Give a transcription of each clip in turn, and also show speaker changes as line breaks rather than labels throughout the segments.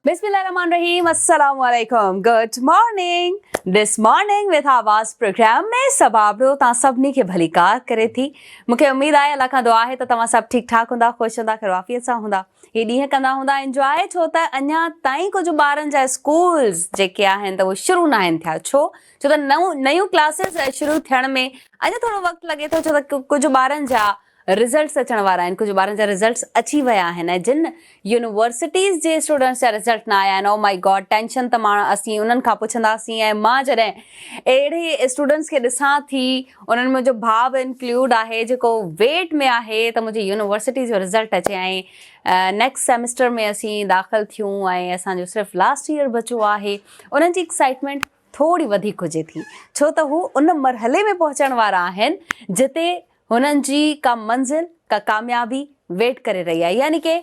بسم الله الرحمن الرحيم السلام عليڪم good morning this morning with Awaz programme ۾ Saba Abro توهان سڀني کي ڀليڪار ڪري ٿي مون کي اميد آهي الله کان دعا آهي ته توهان سڀ ٺيڪ ٺاڪ هوندا خوش هوندا خير عافيت سان هوندا هي ڏينهن ڪندا هوندا انجواء ڇو ته اڃا تائين ڪجهه ٻارن جا اسڪولز جيڪي آهن ته اهي شروع ناهن ٿيا ڇو ڇو ته نئون نيون ڪلاسز شروع ٿيڻ ۾ اڃا ٿورو وقت لڳي ٿو ڇو ته ڪجهه ٻارن جا رزلٽس اچڻ وارا آهن ڪجهه ٻارن جا رزلٽس اچي ويا آهن ۽ جن يونيورسٽيز جي اسٽوڊنٽس جا رزلٽ نه آيا آهن او مائي گاڊ ٽينشن ته مان اسين انهن کان پڇنداسين ۽ مان جڏهن اهڙي اسٽوڊنٽس کي ڏسان ٿي انهن منهنجو ڀاء به انڪلوڊ آهي جيڪو ويٽ ۾ آهي ته منهنجي يونيورسٽي جو رزلٽ اچي ۽ نيڪسٽ سيمسٽر ۾ اسين داخل ٿيون ۽ اسان جو صرف لاسٽ ايئر بچو آهي انهن جي ايڪسائٽمينٽ ٿوري وڌيڪ هجي ٿي ڇو ته هو ان مرحلي ۾ پهچڻ وارا آهن جتي هنن جي ڪا منزل، ڪا ڪاميابي ويٽ ڪري رهي آهي. يعني ڪه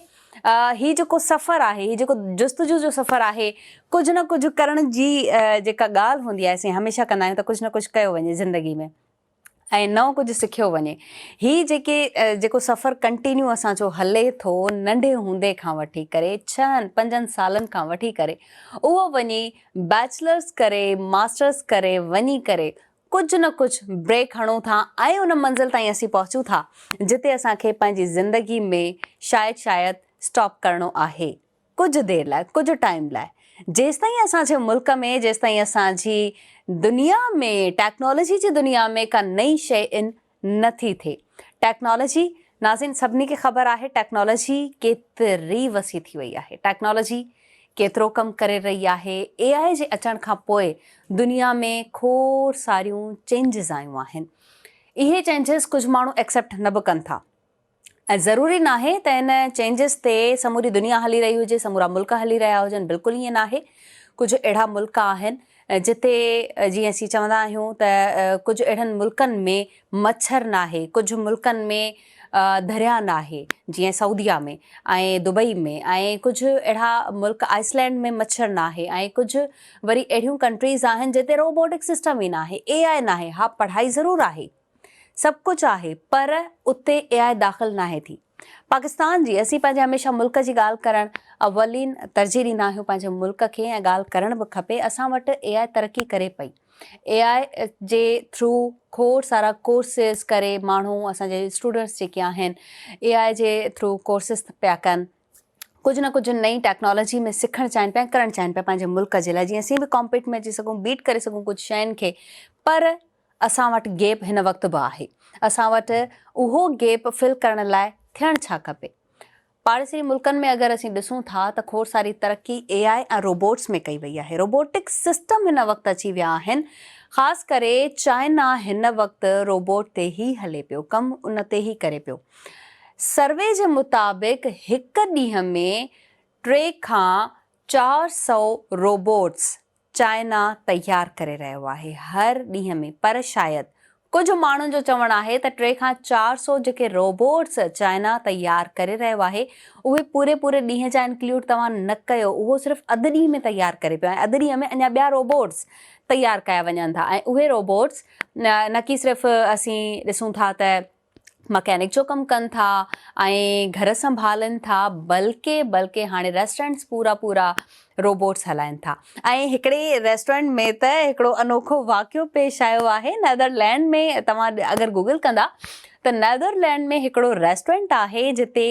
هي جيڪو سفر آهي، هي جيڪو جستجو جو سفر آهي، ڪجهه نه ڪجهه ڪرڻ جي جيڪا ڳالهه هوندي آهي، اسين هميشه ڪندا آهيون ته ڪجهه نه ڪجهه ڪيو وڃي زندگي ۾ ۽ نئون ڪجهه سکيو وڃي. هي جيڪي جيڪو سفر ڪنٽينيو اسان جو هلي ٿو ننڍي هوندي کان وٺي ڪري ڇهن پنجن سالن کان وٺي ڪري اهو وڃي بيچلرس ڪري ماسٽرس ڪري وڃي ڪري ڪجهه نه ڪجهه بريڪ هڻون ٿا ۽ ان منزل تائين اسين پهچون ٿا جتي اسان کي پنهنجي زندگي ۾ شايد شايد اسٽاپ ڪرڻو آهي ڪجهه دير لاء ڪجهه ٽائيم لاء جيستائين اسان جي ملڪ ۾ جيستائين اسان جي دنيا ۾ ٽيڪنالاجي جي دنيا ۾ ڪا نئين شيء ان نه ٿي ٿئي. ٽيڪنالاجي، ناظرين سڀني کي خبر آهي ٽيڪنالاجي ڪيتري وسيع ٿي وئي آهي. ٽيڪنالاجي ڪيترو ڪم ڪري رهي آهي. اي آء جي اچڻ کان پوء دنيا ۾ کوڙ ساريون چينجز آيون آهن. اهي چينجز ڪجهه ماڻهو ايڪسيپٽ نه به ڪن ٿا. ۽ ضروري ناهي ته ان چينجز تي سموري دنيا هلي رهي هجي، سمورا ملڪ هلي رهيا هجن، بلڪل ائين ناهي. ڪجهه اهڙا ملڪ آهن جتي جيئن اسين چوندا آهيون ته ڪجهه اهڙن ملڪن ۾ مڇر ناهي، ڪجهه ملڪن ۾ درياء ناهي جيئن سعوديه ۾ ۽ دبئي ۾ ۽ ڪجهه اهڙا ملڪ آئسلينڊ ۾ مڇر ناهي ۽ ڪجهه وري اهڙيون ڪنٽريز آهن جتي روبوٽڪ سسٽم ئي ناهي، اي آء ناهي، ها پڙهائي ضرور آهي. سڀ ڪجهه آهي پر اتي اي آء داخل ناهي ٿي. پاڪستان جي اسين پنهنجي هميشه ملڪ جي ڳالهه ڪرڻ اولين ترجيح ڏيندا آهيون پنهنجي ملڪ کي ۽ ڳالهه ڪرڻ به کپي اسان وٽ اي آء ترقي ڪري پئي اي آء جي ٿرو کوڙ سارا ڪورسز ڪري ماڻهو اسان جي اسٽوڊنٽس جيڪي آهن اي آء جي ٿرو ڪورسز پيا ڪن ڪجهه نه ڪجهه نئين ٽيڪنالاجي ۾ سکڻ چاهين پيا ڪرڻ چاهين پيا پنهنجي ملڪ جي لاء جيئن اسين به ڪامپيٽ ۾ اچي سگهون بيٽ ڪري سگهون ڪجهه شين کي پر اسان وٽ گيپ هن وقت به آهي. اسان وٽ اهو گيپ فل ڪرڻ لاء ٿيڻ ڇا کپي؟ پاڙيسري ملڪن ۾ اگر اسين ڏسون ٿا ته کوڙ ساري ترقي اي آء ۽ روبوٽس ۾ ڪئي وئي آهي. روبوٽڪ سسٽم هن وقت اچي ويا آهن. خاص ڪري چائنا هن وقت روبوٽ تي ئي هلي پيو، ڪم ان تي ئي ڪري پيو. سروي جي مطابق هڪ ڏينهن ۾ ٽي کان 400 روبوٽس چائنا تيار ڪري رهيو آهي هر ڏينهن ۾ پر شايد ڪجهه ماڻهن جو چوڻ آهي ته ٽي کان 400 جيڪي روبوٽس چائنا تيار ڪري رهيو آهي اهي پوري پوري ڏينهن جا انڪليوڊ توهان نه ڪيو اهو صرف اڌ ڏينهن ۾ تيار ڪري پيو ۽ اڌ ڏينهن ۾ اڃا ٻيا روبوٽس تيار ڪيا وڃن ٿا ۽ اهي روبوٽس نه ڪي صرف اسين ڏسون ٿا ته مڪينڪ جو ڪم ڪن ٿا ۽ گهر سنڀالن ٿا بلڪه بلڪه هاڻي ريسٽورنٽس پورا پورا روبوٽس هلائن ٿا ۽ هڪڙي ريسٽورنٽ ۾ ته هڪڙو انوکو واقعو پيش آيو آهي نيدرلينڊ ۾ توهان اگر گوگل ڪندا ته نيدرلينڊ ۾ هڪڙو ريسٽورنٽ آهي جتي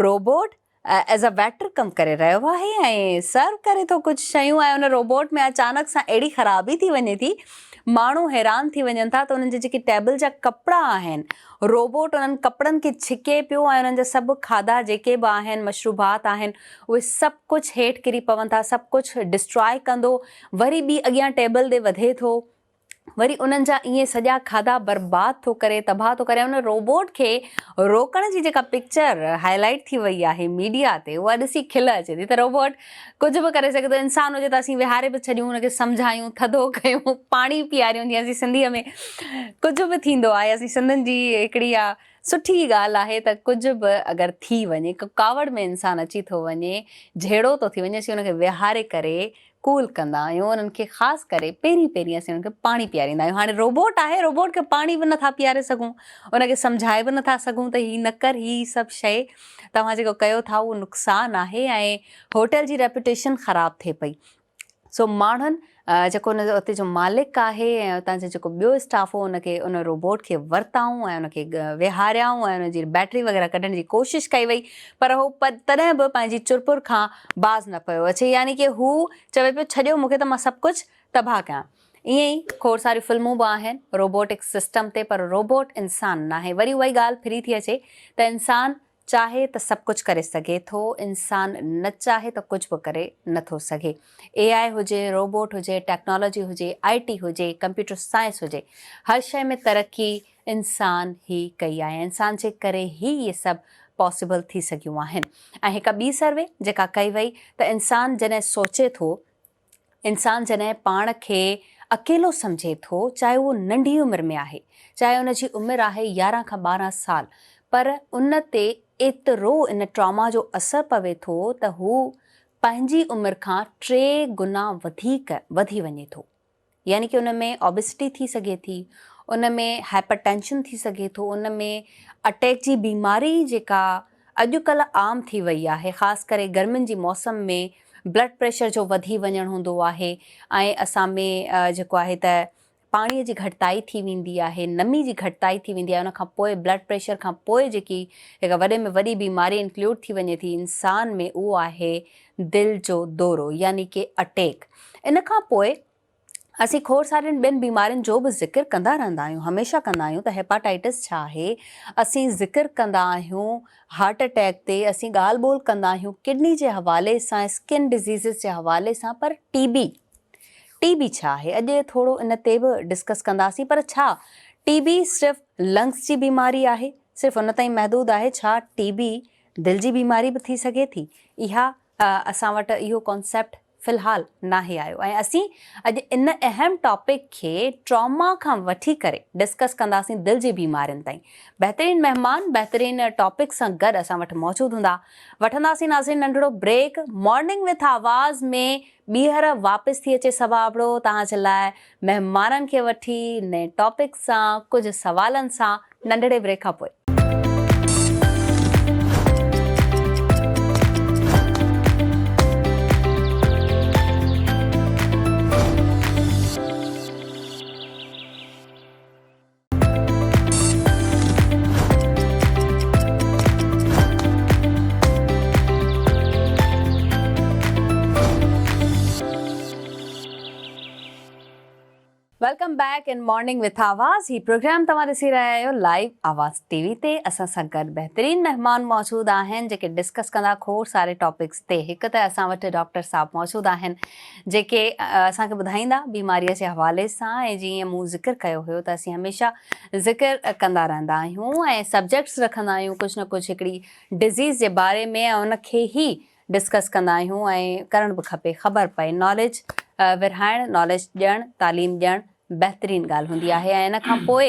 روبوٽ ايز ا ويٽر ڪم ڪري رهيو آهي ۽ سرو ڪري ٿو ڪجهه شيون ۽ ان روبوٽ ۾ اچانڪ سان اهڙي خرابي ٿي وڃي ٿي ماڻهو حيران ٿي وڃن ٿا ته انهن جا جيڪي ٽيبل جا ڪپڙا آهن روبوٽ انهن ڪپڙن کي ڇڪي پيو ۽ انهن جا سڀ کاڌا جيڪي به آهن مشروبات آهن اهي سڀ ڪجهه هيٺ ڪري پون ٿا سڀ ڪجهه ڊسٽراء ڪندو وري ٻي اڳيان ٽيبل ڏي وڌي ٿو وري انهن جا ائين سڄا کاڌا برباد ٿو ڪري، تباهه ٿو ڪري ۽ ان روبوٽ کي روڪڻ جي جيڪا پڪچر هائي لائيٽ ٿي وئي آهي ميڊيا تي اها ڏسي کل اچي ٿي ته روبوٽ ڪجهه به ڪري سگهي ٿو انسان هجي ته اسين ويهاري به ڇڏيون ان کي سمجهايون ٿڌو ڪيون پاڻي پياريون جيئن اسين سنڌيء ۾ ڪجهه به ٿيندو آهي اسين سنڌين جي هڪڙي اها سٺي ڳالهه آهي ته ڪجهه به اگر ٿي وڃي ڪاوڙ ۾ انسان اچي ٿو وڃي جهيڙو ٿو ٿي وڃي اسين ان کي ويهاري ڪري ڪول ڪندا آهيون انهن کي خاص ڪري پهرين پهرين اسين انهن کي پاڻي پياريندا آهيون هاڻي روبوٽ آهي روبوٽ کي پاڻي به نٿا پياري سگهون ان کي سمجهائي به نٿا سگهون ته هي نه ڪر هي سڀ شيء توهان جيڪو ڪيو ٿا اهو نقصان آهي ۽ هوٽل جي ريپوٽيشن خراب ٿئي پئي سو ماڻهن جيڪو ان اتي جو مالڪ آهي ۽ اتان جو جيڪو ٻيو اسٽاف هو ان کي ان روبوٽ کي ورتائون ۽ ان کي ويهاريائون ۽ ان جي بيٽري وغيره ڪڍڻ جي ڪوشش ڪئي وئي پر هو تڏهن به پنهنجي چرپر کان باز نه پيو اچي يعني ڪي هو چوي پيو ڇڏيو مون کي ته مان سڀ ڪجهه تباهه ڪيان. ائين ئي کوڙ ساريون فلمون به آهن روبوٽڪ سسٽم تي پر روبوٽ انسان ناهي وري اها ئي ڳالهه ڦري ٿي اچي ته انسان چاهي ته سڀ ڪجهه ڪري سگهي ٿو، انسان نه چاهي ته ڪجهه به ڪري نه ٿو سگهي. اي آء هجي، روبوٽ هجي، ٽيڪنالاجي هجي، آء ٽي هجي، ڪمپيوٽر سائنس هجي، هر شيء ۾ ترقي انسان ئي ڪئي آهي ۽ انسان جي ڪري ئي اهي سڀ پاسيبل ٿي سگهيون آهن. ۽ هڪ ٻي سروي جيڪا ڪئي وئي ته انسان جڏهن سوچي ٿو، انسان جڏهن پاڻ کي اڪيلو سمجهي ٿو، چاهي اهو ننڍي عمر ۾ آهي، چاهي ان جي عمر آهي 11 کان 12 سال، پر ان تي ايترو ان ٽراما جو اثر پوي ٿو ته هو پنهنجي عمر کان ٽي گنا وڌيڪ وڌي وڃي ٿو. يعني ڪي ان ۾ اوبيسٽي ٿي سگهي ٿي، ان ۾ هائپر ٽينشن ٿي سگهي ٿو، ان ۾ اٽيڪ جي بيماري جيڪا اڄ ڪلهه عام ٿي وئي آهي، خاص ڪري گرمين جي موسم ۾ بلڊ پريشر جو وڌي وڃڻ هوندو آهي ۽ اسان ۾ جيڪو آهي ته پاڻي جي گهٽتائي ٿي ويندي آهي، نمي جي گهٽتائي ٿي ويندي آهي، ان کان پوء بلڊ پريشر کان پوء جيڪي هڪ وڏي ۾ وڏي بيماري انڪلوڊ ٿي وڃي ٿي انسان ۾ اهو آهي دل جو دورو يعني ڪي اٽيڪ. ان کان پوء اسين کوڙ سارين ٻين بيمارين جو به ذڪر ڪندا رهندا آهيون، هميشه ڪندا آهيون ته هيپاٽائٽس ڇا آهي، اسين ذڪر ڪندا آهيون هارٽ اٽيڪ تي، اسين ڳالهه ٻولهه ڪندا آهيون ڪڊني جي حوالي سان، اسڪن ڊزيزز جي حوالي سان پر ٽي بي، ٽي بي ڇا آهي؟ اڄ ٿورو ان تي به ڊسڪس ڪنداسين پر ڇا ٽي بي صرف لنگس جي بيماري آهي؟ صرف ان تائين محدود آهي؟ ڇا ٽي بي دل جي بيماري به ٿي سگهي ٿي؟ اها اسان وٽ اهو ڪانسيپٽ في الحال ناهي آيو ۽ اسين اڄ ان اهم ٽاپڪ کي ٽراما کان وٺي ڪري ڊسڪس ڪنداسين دل جي بيمارين تائين. بهترين مهمان بهترين ٽاپڪ سان گڏ اسان وٽ موجود هوندا. وٺنداسين ناظرين ننڍڙو بريڪ مارننگ وٿ آواز ۾ ٻيهر واپس ٿي اچي صبا ابڙو توهان جي لاء مهمانن کي وٺي نئين ٽاپڪ سان ڪجهه سوالن سان ننڍڙي بريڪ کان پوء. Welcome back in morning with Awaz he programme توهان ڏسي رهيا آهيو لائيو آواز ٽي وي تي اسان سان گڏ بهترين مهمان موجود آهن جيڪي ڊسڪس ڪندا کوڙ ساري ٽاپڪس تي هڪ ته اسان وٽ ڊاڪٽر صاحب موجود آهن جيڪي اسان کي ٻڌائيندا بيماري جي حوالي سان ۽ جيئن مون ذڪر ڪيو هيو ته اسين هميشه ذڪر ڪندا رهندا آهيون ۽ سبجيڪٽس رکندا آهيون ڪجهه نه ڪجهه هڪڙي ڊزيز جي باري ۾ ۽ ان کي ئي ڊسڪس ڪندا آهيون ۽ ڪرڻ به کپي خبر پئي ناليج ورهائڻ ناليج ڏيڻ تعليم ڏيڻ بهترين ڳالهه هوندي آهي ۽ ان کان پوء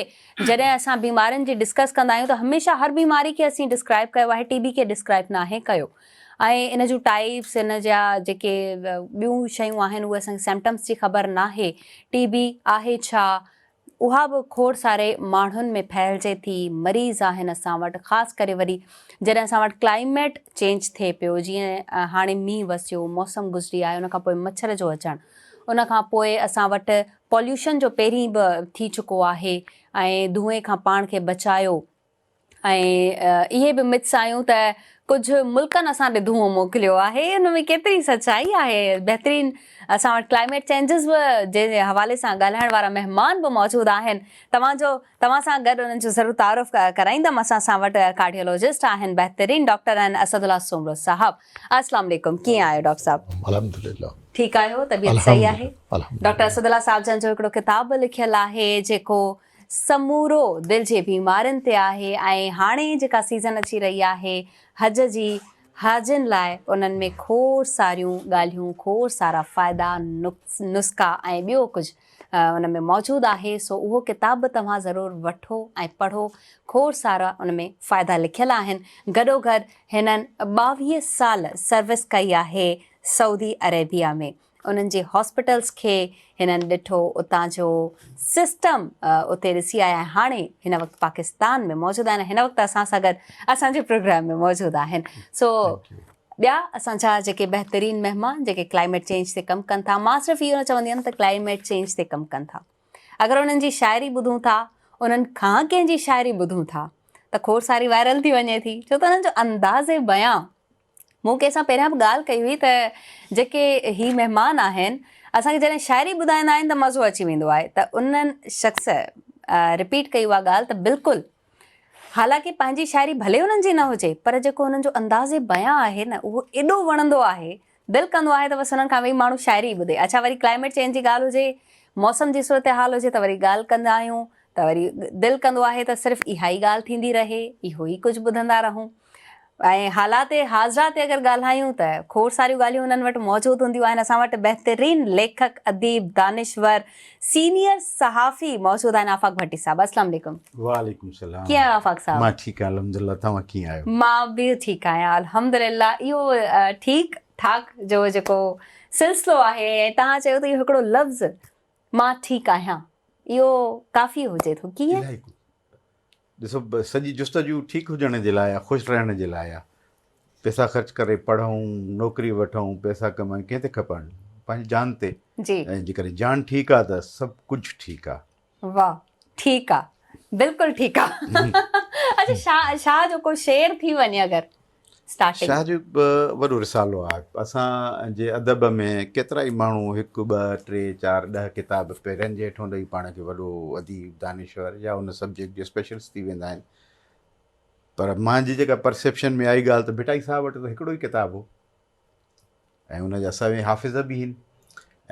جڏهن اسان بيمارين جي ڊسڪس ڪندا آهيون ته هميشه هر بيماري کي اسين ڊسڪرائب ڪيو آهي ٽي بي کي ڊسڪرائب ناهي ڪيو ۽ ان جون ٽائپس ان جا جيڪي ٻيون شيون آهن اهي اسان کي سيمٽمس جي خبر ناهي ٽي بي آهي ڇا اها به کوڙ ساري ماڻهن ۾ ڦهلجي ٿي مريض آهن اسان وٽ خاص ڪري وري جڏهن اسان وٽ ڪلائميٽ چينج ٿئي پيو جيئن هاڻي مينهن وسيو موسم گذري آيو ان کان پوء مڇر جو اچڻ ان کان پوء اسان وٽ پوليوشن جو پهرين به ٿي چڪو آهي ۽ دونهين کان پاڻ کي بچايو ۽ اهي به مٿس آيون ته ڪجهه ملڪن اسان ڏي دونهون موڪليو آهي ان ۾ ڪيتري سچائي آهي بهترين اسان وٽ ڪلائميٽ چينجز به جي حوالي سان ڳالهائڻ وارا مهمان به موجود آهن توهان جو توهان سان گڏ انهن جو ضرور تعارف ڪرائيندم اسان سان وٽ ڪارڊيولوجسٽ آهن بهترين ڊاڪٽر آهن اسد الله سومرو صاحب السلام عليڪم ڪيئن آهيو ڊاڪٽر صاحب؟
الحمدلله
ٺيڪ آهيو طبيعت صحيح آهي؟ ڊاڪٽر اسد الله صاحب جن جو هڪڙو ڪتاب به لکيل آهي جيڪو سمورو دل جي بيمارين تي آهي ۽ هاڻي جيڪا سيزن اچي رهي آهي حج جي حاجين لاء انهن ۾ کوڙ ساريون ڳالهيون کوڙ سارا فائدا نسخا ۽ ٻيو ڪجهه ان ۾ موجود آهي سو اهو ڪتاب به توهان ضرور وٺو ۽ پڙهو کوڙ سارا ان ۾ فائدا لکيل آهن گڏوگڏ هنن 22 سال سروس ڪئي آهي سعودي عريبيا ۾ انهن جي هاسپيٽلز کي هنن ڏٺو، اتان جو سسٽم اتي ڏسي آيا ۽ هاڻي هن وقت پاڪستان ۾ موجود آهن ۽ هن وقت اسان سان گڏ اسان جي پروگرام ۾ موجود آهن. سو ٻيا اسان جا جيڪي بهترين مهمان جيڪي ڪلائميٽ چينج تي ڪم ڪن ٿا، مان صرف اهو نه چوندي هيم ته ڪلائميٽ چينج تي ڪم ڪن ٿا، اگر انهن جي شاعري ٻڌون ٿا، انهن کان ڪنهن جي شاعري ٻڌون ٿا ته کوڙ ساري وائرل ٿي وڃي ٿي، ڇو ته انهن جو انداز بيان مون ڪنهن سان پهريان به ڳالهه ڪئي هئي ته جيڪي هي مهمان آهن اسان کي جڏهن شاعري ٻڌائيندا آهن ته مزو اچي ويندو آهي ته انهن شخص رپيٽ ڪئي اها ڳالهه ته بلڪل حالانڪه پنهنجي شاعري ڀلي انهن جي نه هجي پر جيڪو انهن جو انداز بيان آهي نه اهو ايڏو وڻندو آهي دل ڪندو آهي ته بس انهن کان ويهي ماڻهو شاعري ئي ٻڌي. اڇا وري ڪلائميٽ چينج جي ڳالهه هجي موسم جي صورتحال هجي ته وري ڳالهه ڪندا آهيون ته وري دل ڪندو آهي ته صرف اها ئي ڳالهه ٿيندي رهي اهو ئي ڪجهه ٻڌندا رهون. ۽ حالات حاضره تي اگر ڳالهايون ته کوڙ ساريون ڳالهيون انهن وٽ موجود هونديون آهن. اسان وٽ بهترين ليکڪ، اديب، دانشور، سينيئر صحافي موجود آهن آفاق ڀٽي صاحب السلام عليڪم.
وعليڪم السلام.
ڪيئن آهيو آفاق صاحب؟
مان ٺيڪ آهيان الحمدلله توهان ڪيئن آهيو؟
مان به ٺيڪ آهيان الحمدلله. اهو ٺيڪ ٺاڪ جو جيڪو سلسلو آهي ۽ توهان چيو ته اهو هڪڙو لفظ مان ٺيڪ آهيان اهو ڪافي هجي ٿو ڪيئن؟
ڏسو سڄي جستجو ٺيڪ هجڻ جي لاء آ، خوش رهڻ جي لاء آ. پئسا خرچ ڪري پڙهون، نوڪري وٺون، پئسا ڪمايون ڪنهن تي کپن؟ پنهنجي جان تي.
جي.
۽ جيڪڏهن جان ٺيڪ آ ته سڀ ڪجهه ٺيڪ آ.
واھ ٺيڪ آ بلڪل ٺيڪ آ. اڇا شاھ شاھ جو ڪو شعر ٿي وڃي اگر. اسٽارٽنگ.
شاهه جو به وڏو رسالو آهي. اسان جي ادب ۾ ڪيترائي ماڻهو هڪ، ٻه، ٽي، چار، ڏهه ڪتاب پيرن جي هيٺون ڏئي پاڻ کي وڏو اديب، دانشور يا ان سبجيڪٽ جو اسپيشلسٽ ٿي ويندا آهن. پر مانجي جيڪا پرسيپشن ۾ آئي ڳالهه ته ڀٽائي صاحب وٽ ته هڪڙو ئي ڪتاب هو ۽ ان جا سوين حافظ به هن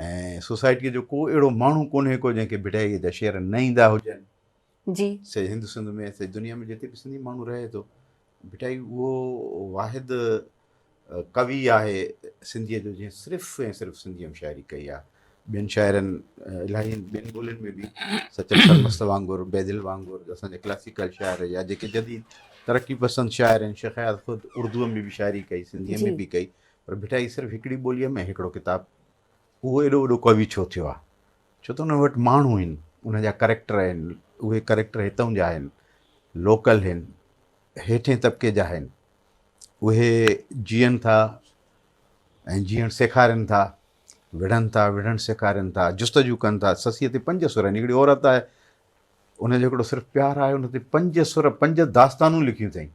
۽ سوسائٽيء جو ڪو اهڙو ماڻهو ڪونهي ڪو جنهن کي ڀٽائيء جا شعر نه ايندا هجن.
جي.
سڄي هند سنڌ ۾ سڄي دنيا ۾ جتي به سنڌي ماڻهو رهي ٿو ڀٽائي اهو واحد ڪوي آهي سنڌيء جو جنهن صرف ۽ صرف سنڌيء ۾ شاعري ڪئي آهي. ٻين شاعرن الاهي ٻين ٻولين ۾ به سچل سرمست وانگر بيدل وانگر اسان جا ڪلاسيڪل شاعر يا جيڪي جديد ترقي پسند شاعر آهن شيخ اياز خود اردوء ۾ به شاعري ڪئي سنڌيء ۾ به ڪئي پر ڀٽائي صرف هڪڙي ٻوليء ۾ هڪڙو ڪتاب اهو ايڏو وڏو ڪوي ڇو ٿيو آهي؟ ڇو ته ان وٽ ماڻهو آهن، ان جا ڪريڪٽر آهن، اهي ڪريڪٽر هتئون جا آهن، لوڪل آهن، هيٺين طبقي جا آهن، اهي جيئن ٿا ۽ جيئڻ سيکارين ٿا، وڙهن ٿا، وڙهڻ سيکارين ٿا، جستجو ڪن ٿا. سسيء تي پنج سر آهن، هڪڙي عورت آهي، ان جو هڪڙو صرف پيار آهي، ان تي پنج سر، پنج داستانون لکيون اٿائين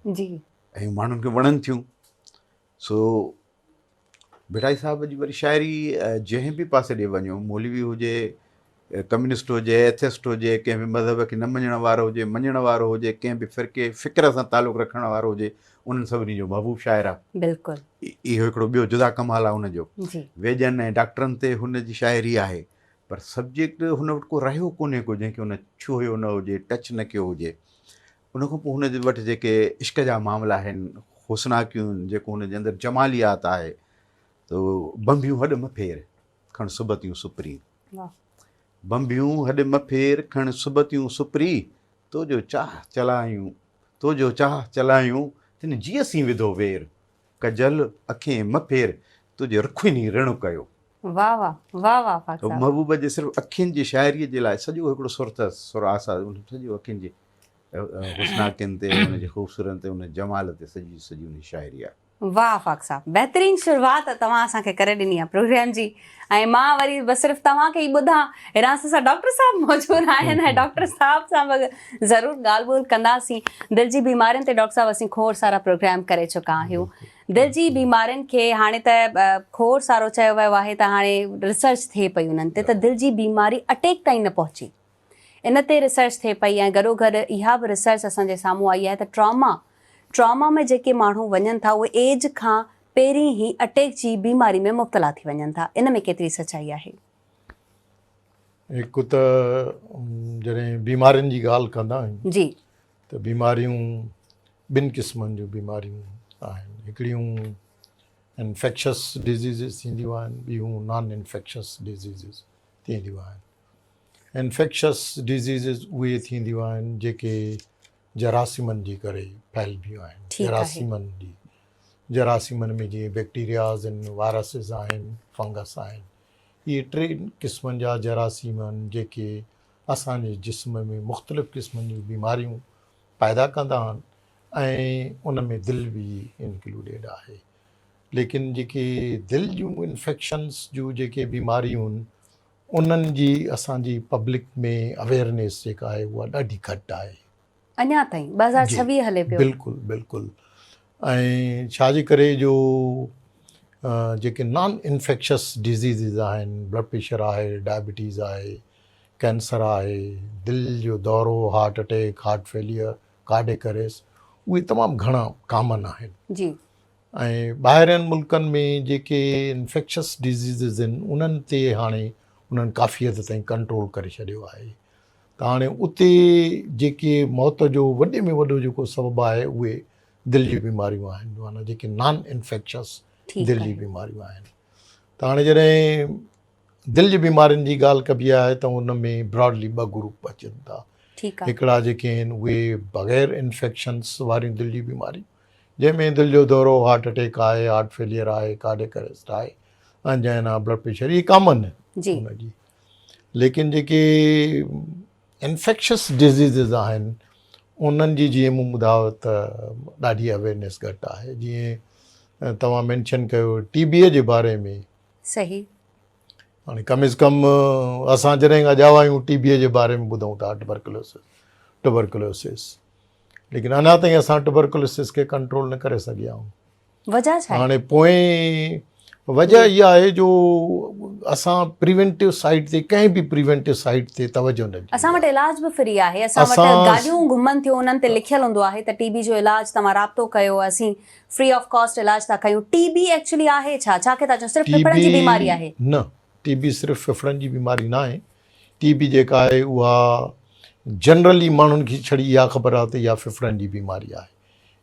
۽ ماڻهن کي وڻن ٿيون. سو ڀٽائي صاحب جي وري شاعري جنهن به پاسي ڏي وڃو، مولوي هجي، ڪميونسٽ هجي، ايٿسٽ هجي، ڪنهن به مذهب کي نه مڃڻ وارو هجي، مڃڻ وارو هجي، ڪنهن به فرقي فڪر سان تعلق رکڻ وارو هجي، انهن سڀني جو محبوب شاعر آهي.
بلڪل.
اهو هڪڙو ٻيو جدا ڪمال آهي ان جو. ويڄن ۽ ڊاڪٽرن تي هن جي شاعري آهي پر سبجيڪٽ هن وٽ ڪو رهيو ڪونهي ڪو جنهن کي هن ڇهيو نه هجي، ٽچ نه ڪيو هجي. ان کان پوء هن وٽ جيڪي عشق جا معاملا آهن، حسناڪيون، جيڪو هن جي اندر جماليات آهي ته بنڀيون هڏ م ڦير، کڻ سبتيون سپري. بنڀيون هڏ م ڦير، کڻ سبتيون سپري، تو جو چاهه چلايون، تو جو چاهه چلايون، تن جيء سين وڌو وير. ڪجل اکين م ڦير، تنهنجي رکين ئي رڻ ڪيو.
واه واه واه واه پاڪ صاحب.
محبوب جي صرف اکين جي شاعريء جي لاء سڄو هڪڙو سر اٿس، سر آسا، ان سڄو اکين جي حسناڪين تي، ان جي خوبصورتين تي، ان جي جمال تي سڄي سڄي ان جي شاعري آهي.
واه آفاق صاحب بهترين شروعات توهان اسان کي ڪري ڏني آهي پروگرام جي ۽ مان وري بس صرف توهان کي ئي ٻڌان هيڏانهن اسان سان ڊاڪٽر صاحب موجود آهن ۽ ڊاڪٽر صاحب سان به ضرور ڳالهه ٻولهه ڪنداسين دل جي بيمارين تي ڊاڪٽر صاحب اسين کوڙ سارا پروگرام ڪري چڪا آهيون دل جي بيمارين کي هاڻي ته کوڙ سارو چيو ويو آهي ته هاڻي ريسرچ ٿئي پئي انهن تي ته دل جي بيماري اٽيڪ تائين نه پهچي ان تي ريسرچ ٿئي پئي ۽ گڏوگڏ اها به ريسرچ اسان جي سامهون آئي آهي ته ٽراما Trauma ۾ جيڪي ماڻهو وڃن ٿا اهي ايج کان پهرين ئي اٽيڪ جي بيماري ۾ مبتلا ٿي وڃن ٿا ان ۾ ڪيتري سچائي آهي؟
هڪ ته جڏهن بيمارين جي ڳالهه ڪندا آهيون
جي.
ته بيماريون ٻن قسمن جون بيماريون آهن هڪڙيون انفيڪشس ڊزيزز ٿينديون آهن ٻيون نان انفيڪشس ڊزيزز ٿينديون آهن. انفيڪشس ڊزيزز اهي ٿينديون آهن جيڪي جراثيمن جي ڪري ڦهلبيون آهن. جراثيمن جي جراثيمن ۾ جيئن بيڪٽيرياز آهن، وائرسز آهن، فنگس آهن. اهي ٽن قسمن جا جراثيم آهن جيڪي اسان جي جسم ۾ مختلف قسمن جون بيماريون پيدا ڪندا آهن ۽ ان ۾ دل به انڪلوڊيڊ آهي. ليڪن جيڪي دل جون انفيڪشنس جون جيڪي بيماريون آهن انهن جي اسان جي پبلڪ ۾ اويئرنيس جيڪا آهي اها ڏاڍي گهٽ آهي.
اڃا تائين 2026 هلي پيو.
بلڪل بلڪل ۽ ڇا جي ڪري جو جيڪي نان انفيڪشس ڊزيزز آهن بلڊ پريشر آهي ڊائبٽيز آهي ڪينسر آهي دل جو دورو heart attack heart failure cardiac arrest اهي تمام گهڻا ڪامن آهن
جي
۽ ٻاهرين ملڪن ۾ جيڪي انفيڪشس ڊزيزز آهن انهن تي هاڻي انهن ڪافي حد تائين ڪنٽرول ڪري ڇڏيو آهي ته هاڻي اتي جيڪي موت جو وڏي ۾ وڏو جيڪو سبب آهي اهي دل جون بيماريون آهن معنيٰ جيڪي نان انفيڪشس دل جون بيماريون آهن ته هاڻي جڏهن دل جي بيمارين جي ڳالهه ڪبي آهي ته ان ۾ براڊلي ٻه گروپ اچن ٿا هڪڙا جيڪي آهن اهي بغير انفيڪشنس واريون دل جون بيماريون جنهن ۾ دل جو دورو هارٽ اٽيڪ آهي هارٽ فيليئر آهي ڪارڊيڪ اريسٽ آهي انجائنا بلڊ پريشر اهي ڪامن آهن ان جي ليڪن جيڪي انفيڪشس ڊزيزز آهن انهن جي جيئن مون ٻڌايو ته ڏاڍي اويئرنيس گهٽ آهي جيئن توهان مينشن ڪيو ٽي بي جي باري ۾
صحيح
هاڻي ڪم از ڪم اسان جڏهن کان ڄاوا آهيون ٽي بي جي باري ۾ ٻڌون ٿا ٽبرڪلوسس ٽبرڪلوسس ليڪن اڃا تائين اسان ٽبرڪلوسس کي ڪنٽرول نه ڪري سگهيا آهيون
وجه ڇا آهي؟
هاڻي پوئين وجه اها آهي جو اسان پريونٽو سائيڊ تي ڪنهن به پريونٽو سائيڊ تي توجه نه ڏني
اسان وٽ علاج به فري آهي اسان وٽ گاڏيون گهمن ٿيون انهن تي لکيل هوندو آهي ته ٽي بي جو علاج توهان رابطو ڪيو اسين فري آف ڪاسٽ علاج ٿا ڪيون ٽي بي ايڪچولي آهي ڇا ڇا کي ٿا چئون صرف ڦڦڙن جي بيماري آهي؟
نه ٽي بي صرف ڦڦڙن جي بيماري نه آهي ٽي بي جيڪا آهي اها جنرلي ماڻهن کي ڇڙي اها خبر آهي ته اها ڦڦڙن جي بيماري آهي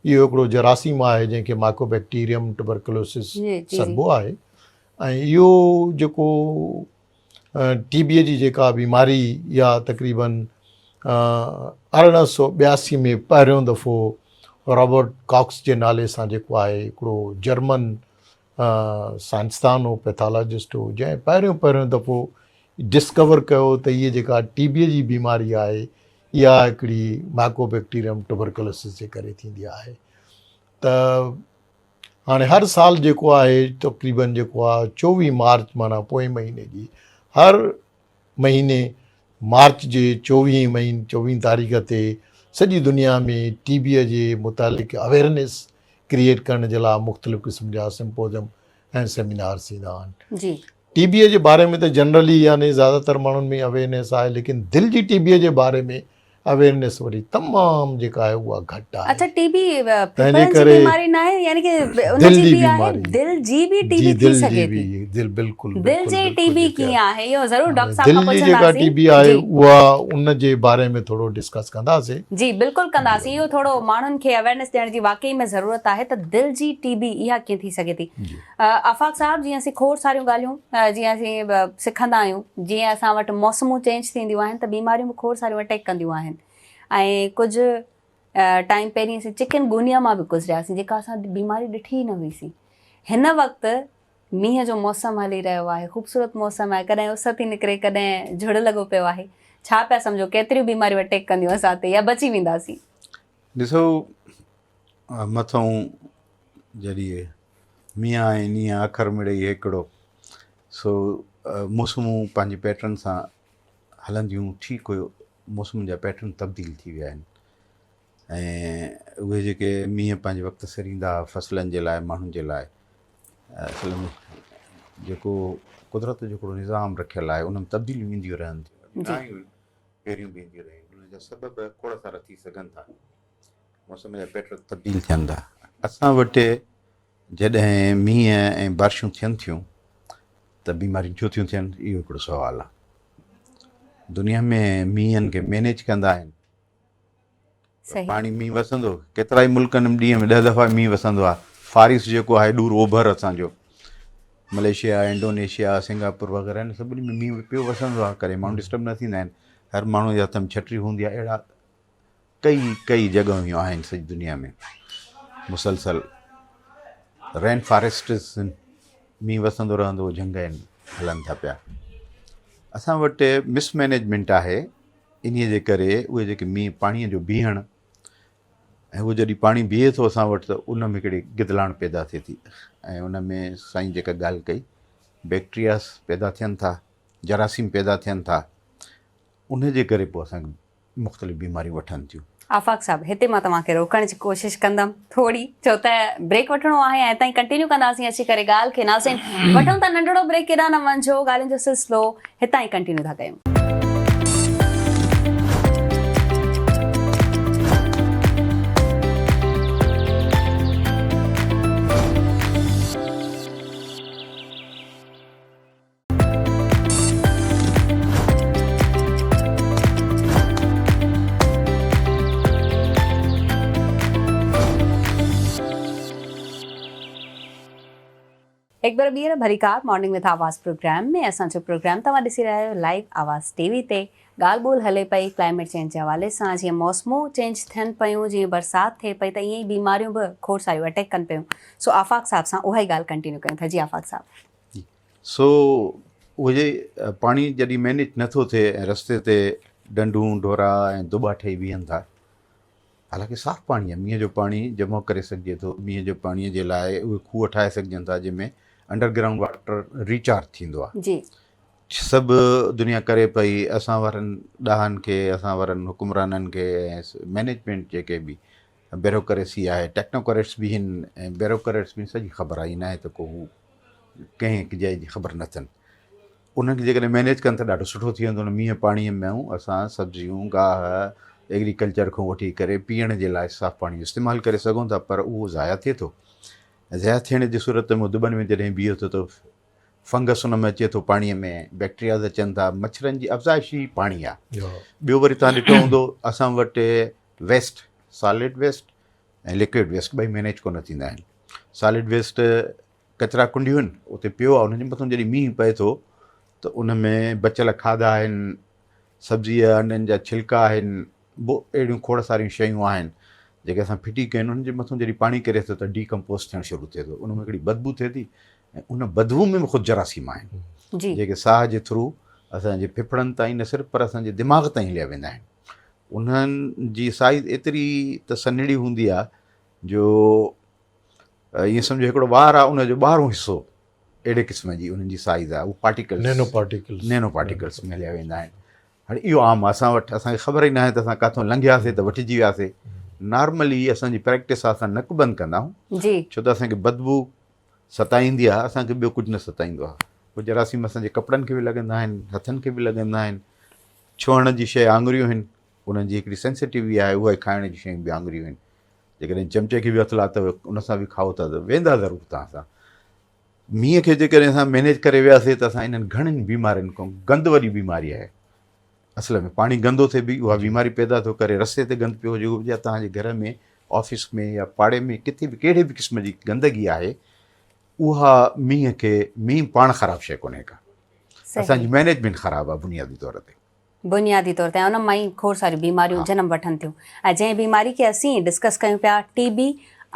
اهو هڪڙو جراثيم آهي جنهن کي مائڪوبيڪٽيريم ٽبرڪلوسس سڏبو آهي ۽ اهو جيڪو ٽي بي جي جيڪا بيماري اها تقريبن 1882 ۾ پهريون دفعو رابرٽ ڪاڪس جي نالي سان جيڪو آهي هڪڙو جرمن سائنسدان هو پيٿالاجسٽ هو جنهن پهريون پهريون دفعو ڊسڪور ڪيو ته هيء جيڪا ٽي بي جي بيماري آهي اها هڪڙي مائڪوبيڪٽيريم ٽوبرڪلوسس جي ڪري ٿيندي آهي ته هاڻي هر سال جيڪو آهي تقريبن جيڪو آهي 24 مارچ معنيٰ پوئين مهيني جي هر مهيني مارچ جي 24 مهيني 24 تاريخ تي سڄي دنيا ۾ ٽي بي جي متعلق اويئرنيس ڪريئيٽ ڪرڻ جي لاء مختلف قسم جا سمپوزم ۽ سيمينارز ٿيندا آهن.
جي.
ٽي بي جي باري ۾ ته جنرلي يعني زياده تر ماڻهن ۾ اويئرنيس آهي ليڪن دل جي ٽي بي جي باري ۾ اويئرنيس وري تمام جيڪا آهي اها گهٽ آهي.
اڇا ٽي بي ڦڦڙن جي بيماري ناهي يعني ڪي ان جي به آهي دل جي به ٽي بي ٿي سگهي ٿي.
دل بلڪل
دل جي ٽي بي ڪيئن آهي اهو ضرور ڊاڪٽر صاحب کان
پڇنداسين. دل جي جيڪا ٽي بي آهي اها ان جي باري ۾ ٿورو ڊسڪس ڪنداسين.
جي بلڪل ڪنداسين اهو ٿورو ماڻهن کي اويئرنيس ڏيڻ جي واقعي ۾ ضرورت آهي ته دل جي ٽي بي اها ڪيئن ٿي سگهي ٿي. آفاق صاحب جيئن اسين کوڙ ساريون ڳالهيون جيئن اسين سکندا آهيون جيئن اسان وٽ موسمون چينج ٿينديون آهن ته بيماريون به کوڙ ساريون اٽيڪ ڪنديون آهن ۽ ڪجهه ٽائيم پهرين اسين چڪن گونيا مان به گذرياسين جيڪا اسان بيماري ڏٺي ئي نه هئيسين هن وقت مينهن جو موسم هلي رهيو آهي خوبصورت موسم آهي ڪڏهن اس ٿي نڪري ڪڏهن جھڙ لڳو پيو آهي ڇا پيا سمجهو ڪيتريون بيماريون اٽيڪ ڪنديون اسان تي يا بچي وينداسين؟
ڏسو مٿئون جڏهن مينهن ۽ نينهن اکر مڙئي هيڪڙو، سو موسمون پنهنجي پيٽرن سان هلنديون ٺيڪ هيو، موسمن جا پيٽرن تبديل ٿي ويا آهن ۽ اهي جيڪي مينهن پنهنجي وقت سر ايندا هئا فصلن جي لاء ماڻهن جي لاء اصل ۾ جيڪو قدرت جو هڪڙو نظام رکيل آهي ان ۾ تبديليون اينديون رهن ٿيون پهريون به اينديون رهيون ان جا سبب کوڙ سارا ٿي سگهن ٿا. موسم جا پيٽرن تبديل ٿين ٿا. اسان وٽ جڏهن مينهن ۽ بارشون ٿين ٿيون ته بيماريون ڇو ٿيون ٿين اهو هڪڙو سوال آهي. دنيا ۾ مينهن کي مينيج ڪندا آهن. پاڻي مينهن وسندو ڪيترائي ملڪن ۾ ڏينهن ۾ ڏهه دفعا مينهن وسندو آهي. فارس جيڪو آهي ڏور اوڀر اسان جو ملائيشيا، انڊونيشيا، سنگاپور وغيره ان سڀني ۾ مينهن پيو وسندو آهي ڪڏهن ماڻهو ڊسٽرب نه ٿيندا آهن. هر ماڻهو جي هٿ ۾ ڇٽري هوندي آهي اهڙا ڪئي ڪئي جڳهيون آهن سڄي دنيا ۾ مسلسل رين فاريسٽس مينهن وسندو رهندو جهنگ آهن هلن ٿا پيا. اسان وٽ مس مئنيجمينٽ آهي انهيء جي ڪري اهي جيڪي مينهن پاڻيء جو بيهڻ ۽ اهو جڏهن پاڻي بيهي ٿو اسان وٽ ته ان ۾ هڪڙي گدلاڻ پيدا ٿئي ٿي ۽ ان ۾ سائين جيڪا ڳالهه ڪئي بيڪٽرياس پيدا ٿين ٿا جراثيم پيدا ٿين ٿا ان جي ڪري پوء اسان کي مختلف بيماريون وٺن ٿيون.
آفاق صاحب هتي مان توهان کي روڪڻ جي ڪوشش ڪندم ٿوري ڇو ته بريڪ وٺڻو آهي ۽ اتان ئي ڪنٽينيو ڪنداسين اچي ڪري ڳالهه کي ناظرين وٺون ٿا ننڍڙو بريڪ ڪيڏانهن نه وڃجو ڳالهين جو سلسلو هتان ئي ڪنٽينيو ٿا ڪيون. هڪ ڀيرو ٻيهر ڀليڪار مارننگ وٿ آواز پروگرام ۾ اسان جو پروگرام توهان ڏسي رهيا آهيو لائيو آواز ٽي وي تي ڳالهه ٻولهه هلي پئي ڪلائميٽ چينج جي حوالي سان جيئن موسمون چينج ٿين پيون جيئن برسات ٿئي پئي ته ائين ئي بيماريون به کوڙ ساريون اٽيڪ ڪن پيون سو آفاق صاحب سان اها ئي ڳالهه ڪنٽينيو ڪيون ٿا جي آفاق صاحب.
سو اهي پاڻي جڏهن مينيج نه ٿو ٿئي ۽ رستي تي ڍنڍون ڍورا ۽ دٻا ٺهي بيهن ٿا حالانڪه صاف پاڻي آهي مينهن جو پاڻي جمع ڪري سگهجي ٿو مينهن جو پاڻي جي لاء اهي کوهه ٺاهي سگهجن ٿا جنهن ۾ انڊر گرائونڊ واٽر ريچارج ٿيندو آهي
جي
سڀ دنيا ڪري پئي اسان وارن ڏاهن کي اسان وارن حڪمرانن کي ۽ مينيجمينٽ جيڪي به بيروڪريسي آهي ٽيڪنوڪريٽس به آهن ۽ بيروڪريٽس به سڄي خبر آهي ناهي ته ڪو هو ڪنهن هڪ جاء جي خبر نه اٿن انهن کي جيڪڏهن مينيج ڪن ته ڏاڍو سٺو ٿي ويندو. ان مينهن پاڻيء ۾ اسان سبزيون، گاهه، ايگريڪلچر کان وٺي ڪري پيئڻ جي لاء صاف پاڻي جو استعمال ڪري سگهون ٿا پر اهو ضايع ٿئي ٿو ۽ ضايع ٿيڻ جي صورت ۾ دٻن ۾ جڏهن بيهي ٿو ته فنگس ان ۾ اچي ٿو پاڻيء ۾ بيڪٽرياز اچن ٿا مڇرن جي افزائش ئي پاڻي آهي. ٻيو وري توهان ڏٺو هوندو اسان وٽ waste solid waste ۽ liquid waste ٻئي مينيج ڪونه ٿيندا آهن. سالڊ ويسٽ ڪچرا ڪنڊيون آهن اتي پيو آهي ان جي مٿان جڏهن مينهن پئي ٿو ته ان ۾ بچيل کاڌا آهن سبزي جا انڊن جا ڇلڪا آهن به اهڙيون کوڙ ساريون شيون آهن جيڪي اسان ڦٽي ڪيون انهن جي مٿان جڏهن پاڻي ڪري ٿو ته ڊي ڪمپوز ٿيڻ شروع ٿئي ٿو ان ۾ هڪڙي بدبو ٿئي ٿي ۽ ان بدبو ۾ به خود جراثيم آهن جيڪي ساهه جي ٿرو اسان جي ڦڦڙن تائين نه صرف پر اسان جي دماغ تائين هليا ويندا آهن انهن جي سائز ايتري ته سنهڙي هوندي آهي جو ائين سمجهو هڪڙو وار آهي ان جو ٻاهرون حصو اهڙي قسم جي انهن جي سائز آهي اهو پارٽيڪلس
نينو پارٽيڪلس
نينو پارٽيڪلس ۾ هليا ويندا آهن هاڻي اهو عام آهي اسان وٽ اسان کي خبر ئي ناهي ته اسان ڪاٿو لنگهياسي ته وٺجي وياسي نارملي اسان جي پريڪٽس آهي اسان نڪ بند ڪندا آهيون
جي
ڇو ته اسان کي بدبو ستائيندي آهي اسان کي ٻيو ڪجهه نه ستائيندو آهي پوء جراثيم اسان جي ڪپڙن کي به لڳندا آهن هٿن کي به لڳندا آهن ڇهڻ جي شيء آڱريون آهن انهن جي هڪڙي سينسيٽيوي آهي اها کائڻ جون شيون به آڱريون آهن جيڪڏهن چمچي کي به هٿ لاتو ان سان به کائو ٿا ته ويندا ضرور توهان سان. مينهن کي جيڪڏهن اسان مينيج ڪري وياسي ته اسان انهن گهڻين بيمارين کان گند وڏي بيماري آهي اصل ۾ پاڻي گندو ٿئي به اها بيماري پيدا ٿو ڪري رستي تي گند پيو هجي يا توهان جي گهر ۾ آفيس ۾ يا پاڙي ۾ ڪٿي به ڪهڙي به قسم جي گندگي آهي اها مينهن کي مينهن پاڻ خراب شيء ڪونهي ڪا اسان جي مينيجمينٽ خراب آهي بنيادي طور تي.
بنيادي طور تي ان مان ئي کوڙ ساريون بيماريون جنم وٺن ٿيون ۽ جنهن بيماري کي اسين ڊسڪس ڪيون پيا ٽي بي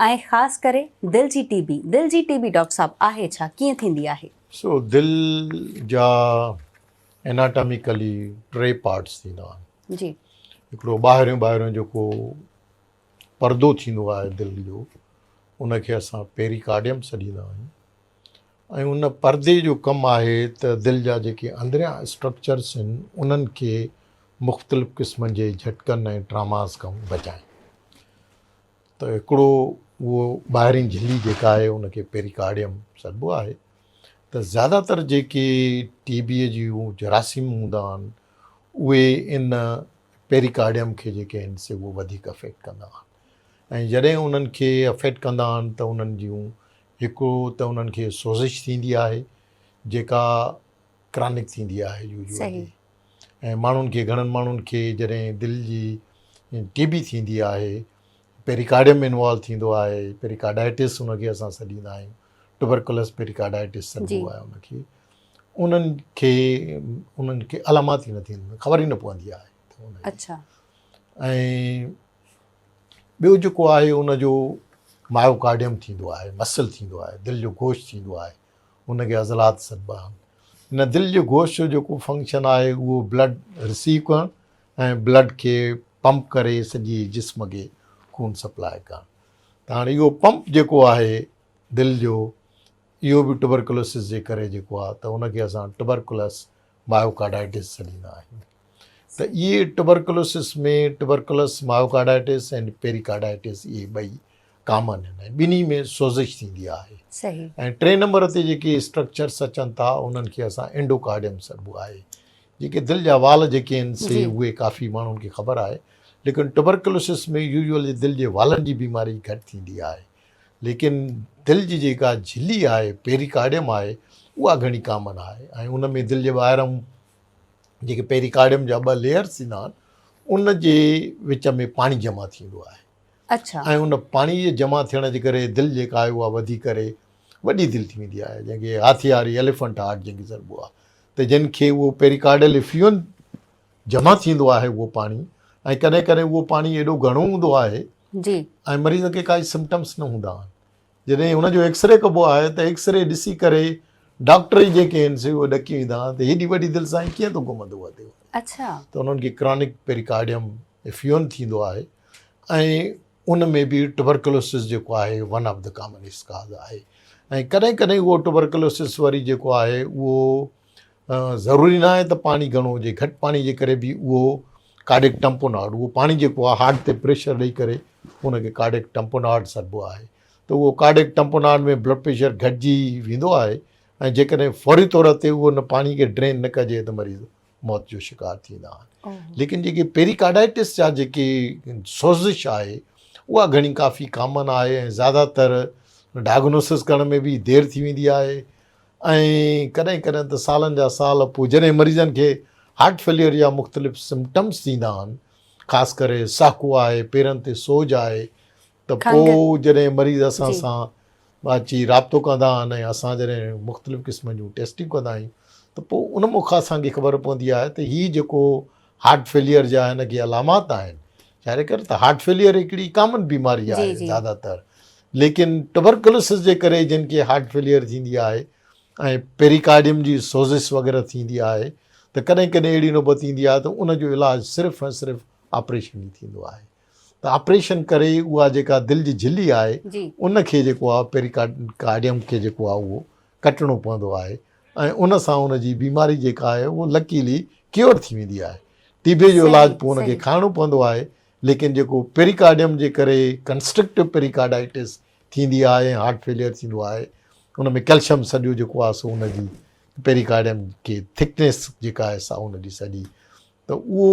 ۽ خاص ڪري دل جي ٽي بي دل جي ٽي بي ڊاڪٽر صاحب آهي ڇا ڪيئن ٿيندي آهي؟
سو دل جا اناٽاميڪلي ٽي پارٽس ٿيندا آهن.
جي.
هڪڙو ٻاهريون ٻاهريون جيڪو پردو ٿيندو آهي دل جو ان کي اسان پيريڪارڊيم سڏيندا آهيون. ۽ ان پردي جو ڪم آهي ته دل جا جيڪي اندريان اسٽرڪچرس آهن انهن کي مختلف قسمن جي جهٽڪن ۽ ٽراماز کان بچائين ته هڪڙو اهو ٻاهرين جهلي جيڪا آهي ان کي پيريڪارڊيم سڏبو آهي ته زياده تر جيڪي ٽي بي جون جراثيم هوندا آهن اهي ان پيريڪارڊيم کي جيڪي آهن سي اهو وڌيڪ افيڪٽ ڪندا آهن ۽ جڏهن انهن کي افيڪٽ ڪندا آهن ته انهن جون هڪ ته انهن کي سوزش ٿيندي آهي جيڪا ڪرانڪ ٿيندي آهي يوزوالي ۽ ماڻهن کي گهڻن ماڻهن کي جڏهن دل جي ٽي بي ٿيندي آهي پيريڪارڊيم انوالو ٿيندو آهي پيريڪارڊائٽس ان کي اسان سڏيندا آهيون ٽوبرڪولس پيريڪارڊائٽس سڏبو آهي ان کي انهن کي انهن کي علامات ئي نه ٿينديون خبر ئي نه پوندي آهي
اڇا
۽ ٻيو جيڪو آهي ان جو مايوڪارڊيم ٿيندو آهي، مسل ٿيندو آهي، دل جو گوشت ٿيندو آهي، ان کي عضلات سڏبا آهن. هن دل جي گوشت جو جيڪو فنڪشن آهي اهو بلڊ رسيو ڪرڻ ۽ بلڊ کي پمپ ڪري سڄي جسم کي خون سپلاء ڪرڻ ته هاڻي اهو پمپ جيڪو آهي دل جو اهو به ٽبرڪلوسس جي ڪري جيڪو آهي ته ان کي اسان ٽبرڪلس مايوڪارڊائٽس سڏيندا آهيون ته اهي ٽبرڪلوسس ۾ ٽبرڪلس مايوڪارڊائٽس ۽ پيريڪارڊائٽس اهي ٻئي ڪامن آهن ۽ ٻنهي ۾ سوزش ٿيندي آهي
صحيح
۽ ٽئين نمبر تي جيڪي اسٽرڪچرس اچن ٿا انهن کي اسان اينڊوڪارڊيم سڏبو آهي جيڪي دل جا وال جيڪي آهن سي اهي ڪافي ماڻهن کي خبر آهي ليڪن ٽبرڪلوسس ۾ يوزولي دل جي والن جي بيماري گهٽ ٿيندي آهي ليڪن دل جي جيڪا جھلي آهي پيريڪارڊيم آهي اها گهڻي ڪامن آهي ۽ ان ۾ دل جي ٻاهران جيڪي پيريڪارڊيم جا ٻه ليئرس ٿيندا آهن ان جي وچ ۾ پاڻي جمع ٿيندو آهي
اڇا
۽ ان پاڻي جي جمع ٿيڻ جي ڪري دل جيڪا آهي اها وڌي ڪري وڏي دل ٿي ويندي آهي جنهن کي هاٿياري ايليفنٽ هارٽ جنهن کي سڏبو آهي ته جن کي اهو پيريڪارڊل افيون جمع ٿيندو آهي اهو پاڻي ۽ ڪڏهن ڪڏهن اهو پاڻي ايڏو گهڻو هوندو آهي
جي
۽ مريض کي ڪائي سمپٽمس نه هوندا آهن جڏهن هن جو ايڪسري ڪبو آهي ته ايڪسري ڏسي ڪري ڊاڪٽر ئي جيڪي آهن سي اهي ڏڪي ويندا آهن ته هيڏي وڏي دل سان ڪيئن ٿو گهمندو وتي.
اڇا.
ته انهن کي ڪرانڪ پيريڪارڊيم افيون ٿيندو آهي ۽ ان ۾ به ٽبرڪلوسس جيڪو آهي one of the commonest cause آهي ۽ ڪڏهن ڪڏهن اهو ٽبرڪلوسس وري جيڪو آهي اهو ضروري نه آهي ته پاڻي گهڻو هجي گهٽ پاڻي جي ڪري به اهو ڪارڊيڪ ٽمپوناڊ اهو پاڻي جيڪو آهي هارٽ تي پريشر ڏئي ڪري ان کي ڪارڊيڪ ٽمپوناڊ سڏبو آهي ته اهو ڪارڊيڪ ٽمپوناڊ ۾ بلڊ پريشر گهٽجي ويندو آهي ۽ جيڪڏهن فوري طور تي اهو ان پاڻي کي ڊرين نه ڪجي ته مريض موت جو شڪار ٿيندا آهن ليڪن جيڪي پيريڪارڊائٽس جا جيڪي سوزش آهي اها گهڻي ڪافي ڪامن آهي ۽ زياده تر ڊائگنوسس ڪرڻ ۾ به دير ٿي ويندي آهي ۽ ڪڏهن ڪڏهن ته سالن جا سال پوء جڏهن مريضن کي هارٽ فيليئر جا مختلف سمپٽمس ٿيندا آهن خاص ڪري ساکو آهي پيرن تي سوج آهي ته پوء جڏهن مريض اسان سان اچي رابطو ڪندا آهن ۽ اسان جڏهن مختلف قسمن جون ٽيسٽيون ڪندا آهيون ته پوء ان مون کان اسان کي خبر پوندي آهي ته هي جيڪو هارٽ فيليئر جا هن کي علامات آهن ظاهر ڪري ته هارٽ فيليئر هڪڙي ڪامن بيماري آهي زياده تر ليڪن ٽبرڪلوسس جي ڪري جن کي هارٽ فيليئر ٿيندي آهي ۽ پيريڪارڊيم جي سوزش وغيره ٿيندي آهي ته ڪڏهن ڪڏهن اهڙي نوبت ايندي آهي ته ان جو علاج صرف ۽ صرف آپريشن ئي ٿيندو آهي ته آپريشن ڪري اها جيڪا دل جي جھلي آهي ان کي جيڪو آهي پيريڪارڊيم کي جيڪو آهي اهو ڪٽڻو پوندو آهي ۽ ان سان ان جي بيماري جيڪا آهي اهو لڪيلي ڪيور ٿي ويندي آهي ٽي بي جو علاج پوء ان کي کائڻو پوندو آهي ليڪن جيڪو پيريڪارڊيم جي ڪري ڪنسٽرڪٽو پيريڪارڊائٽس ٿيندي آهي ۽ هارٽ فيليئر ٿيندو آهي ان ۾ ڪيلشم سڄو جيڪو آهي سو ان جي پيريڪارڊيم کي ٿڪنيس جيڪا آهي سا ان جي سڄي ته اهو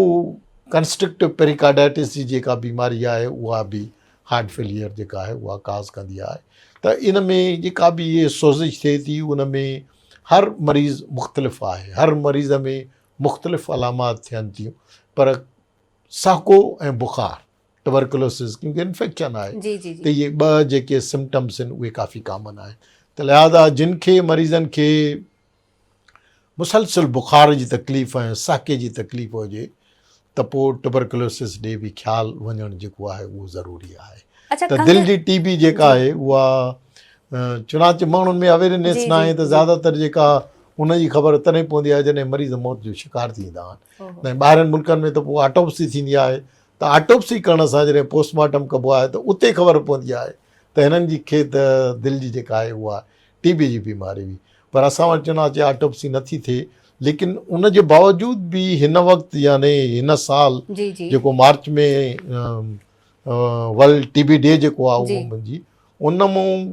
ڪنسٽرڪٽو پيريڪارڊائٽس جي جيڪا بيماري آهي اها به هارٽ فيليئر جيڪا آهي اها ڪاز ڪندي آهي ته ان ۾ جيڪا به اهي سوزش ٿئي ٿي ان ۾ هر مريض مختلف آهي هر مريض ۾ مختلف علامات ٿين ٿيون پر ساڪو ۽ بخار ٽبرڪلوسس کيونڪه انفيڪشن آهي ته اهي ٻه جيڪي سمپٽمس آهن اهي ڪافي ڪامن آهن ته لهٰذا جن کي مريضن کي مسلسل بخار جي تڪليف ۽ ساڪي جي تڪليف هجي ته پوء ٽبرڪلوسس ڏي به خيال وڃڻ جيڪو آهي اهو ضروري آهي ته دل جي ٽي بي جيڪا آهي اها چنانچه ماڻهن ۾ اويرنيس نه آهي ته زياده تر جيڪا ان جي خبر تڏهن پوندي آهي جڏهن مريض موت جو شڪار ٿي ويندا آهن ۽ ٻاهرين ملڪن ۾ ته پوء آٽوپسي ٿيندي آهي ته آٽوپسي ڪرڻ سان جڏهن پوسٽ مارٽم ڪبو آهي ته اتي خبر پوندي آهي ته هنن جي کي ته دل جي جيڪا آهي اها ٽي بي جي بيماري هئي پر اسان وٽ چنانچه آٽوپسي نه ٿي ٿئي ليڪن ان جي باوجود به هن وقت يعني هن سال جيڪو مارچ ۾ ورلڊ ٽي بي ڊي جيڪو آهي اهو جي ان مون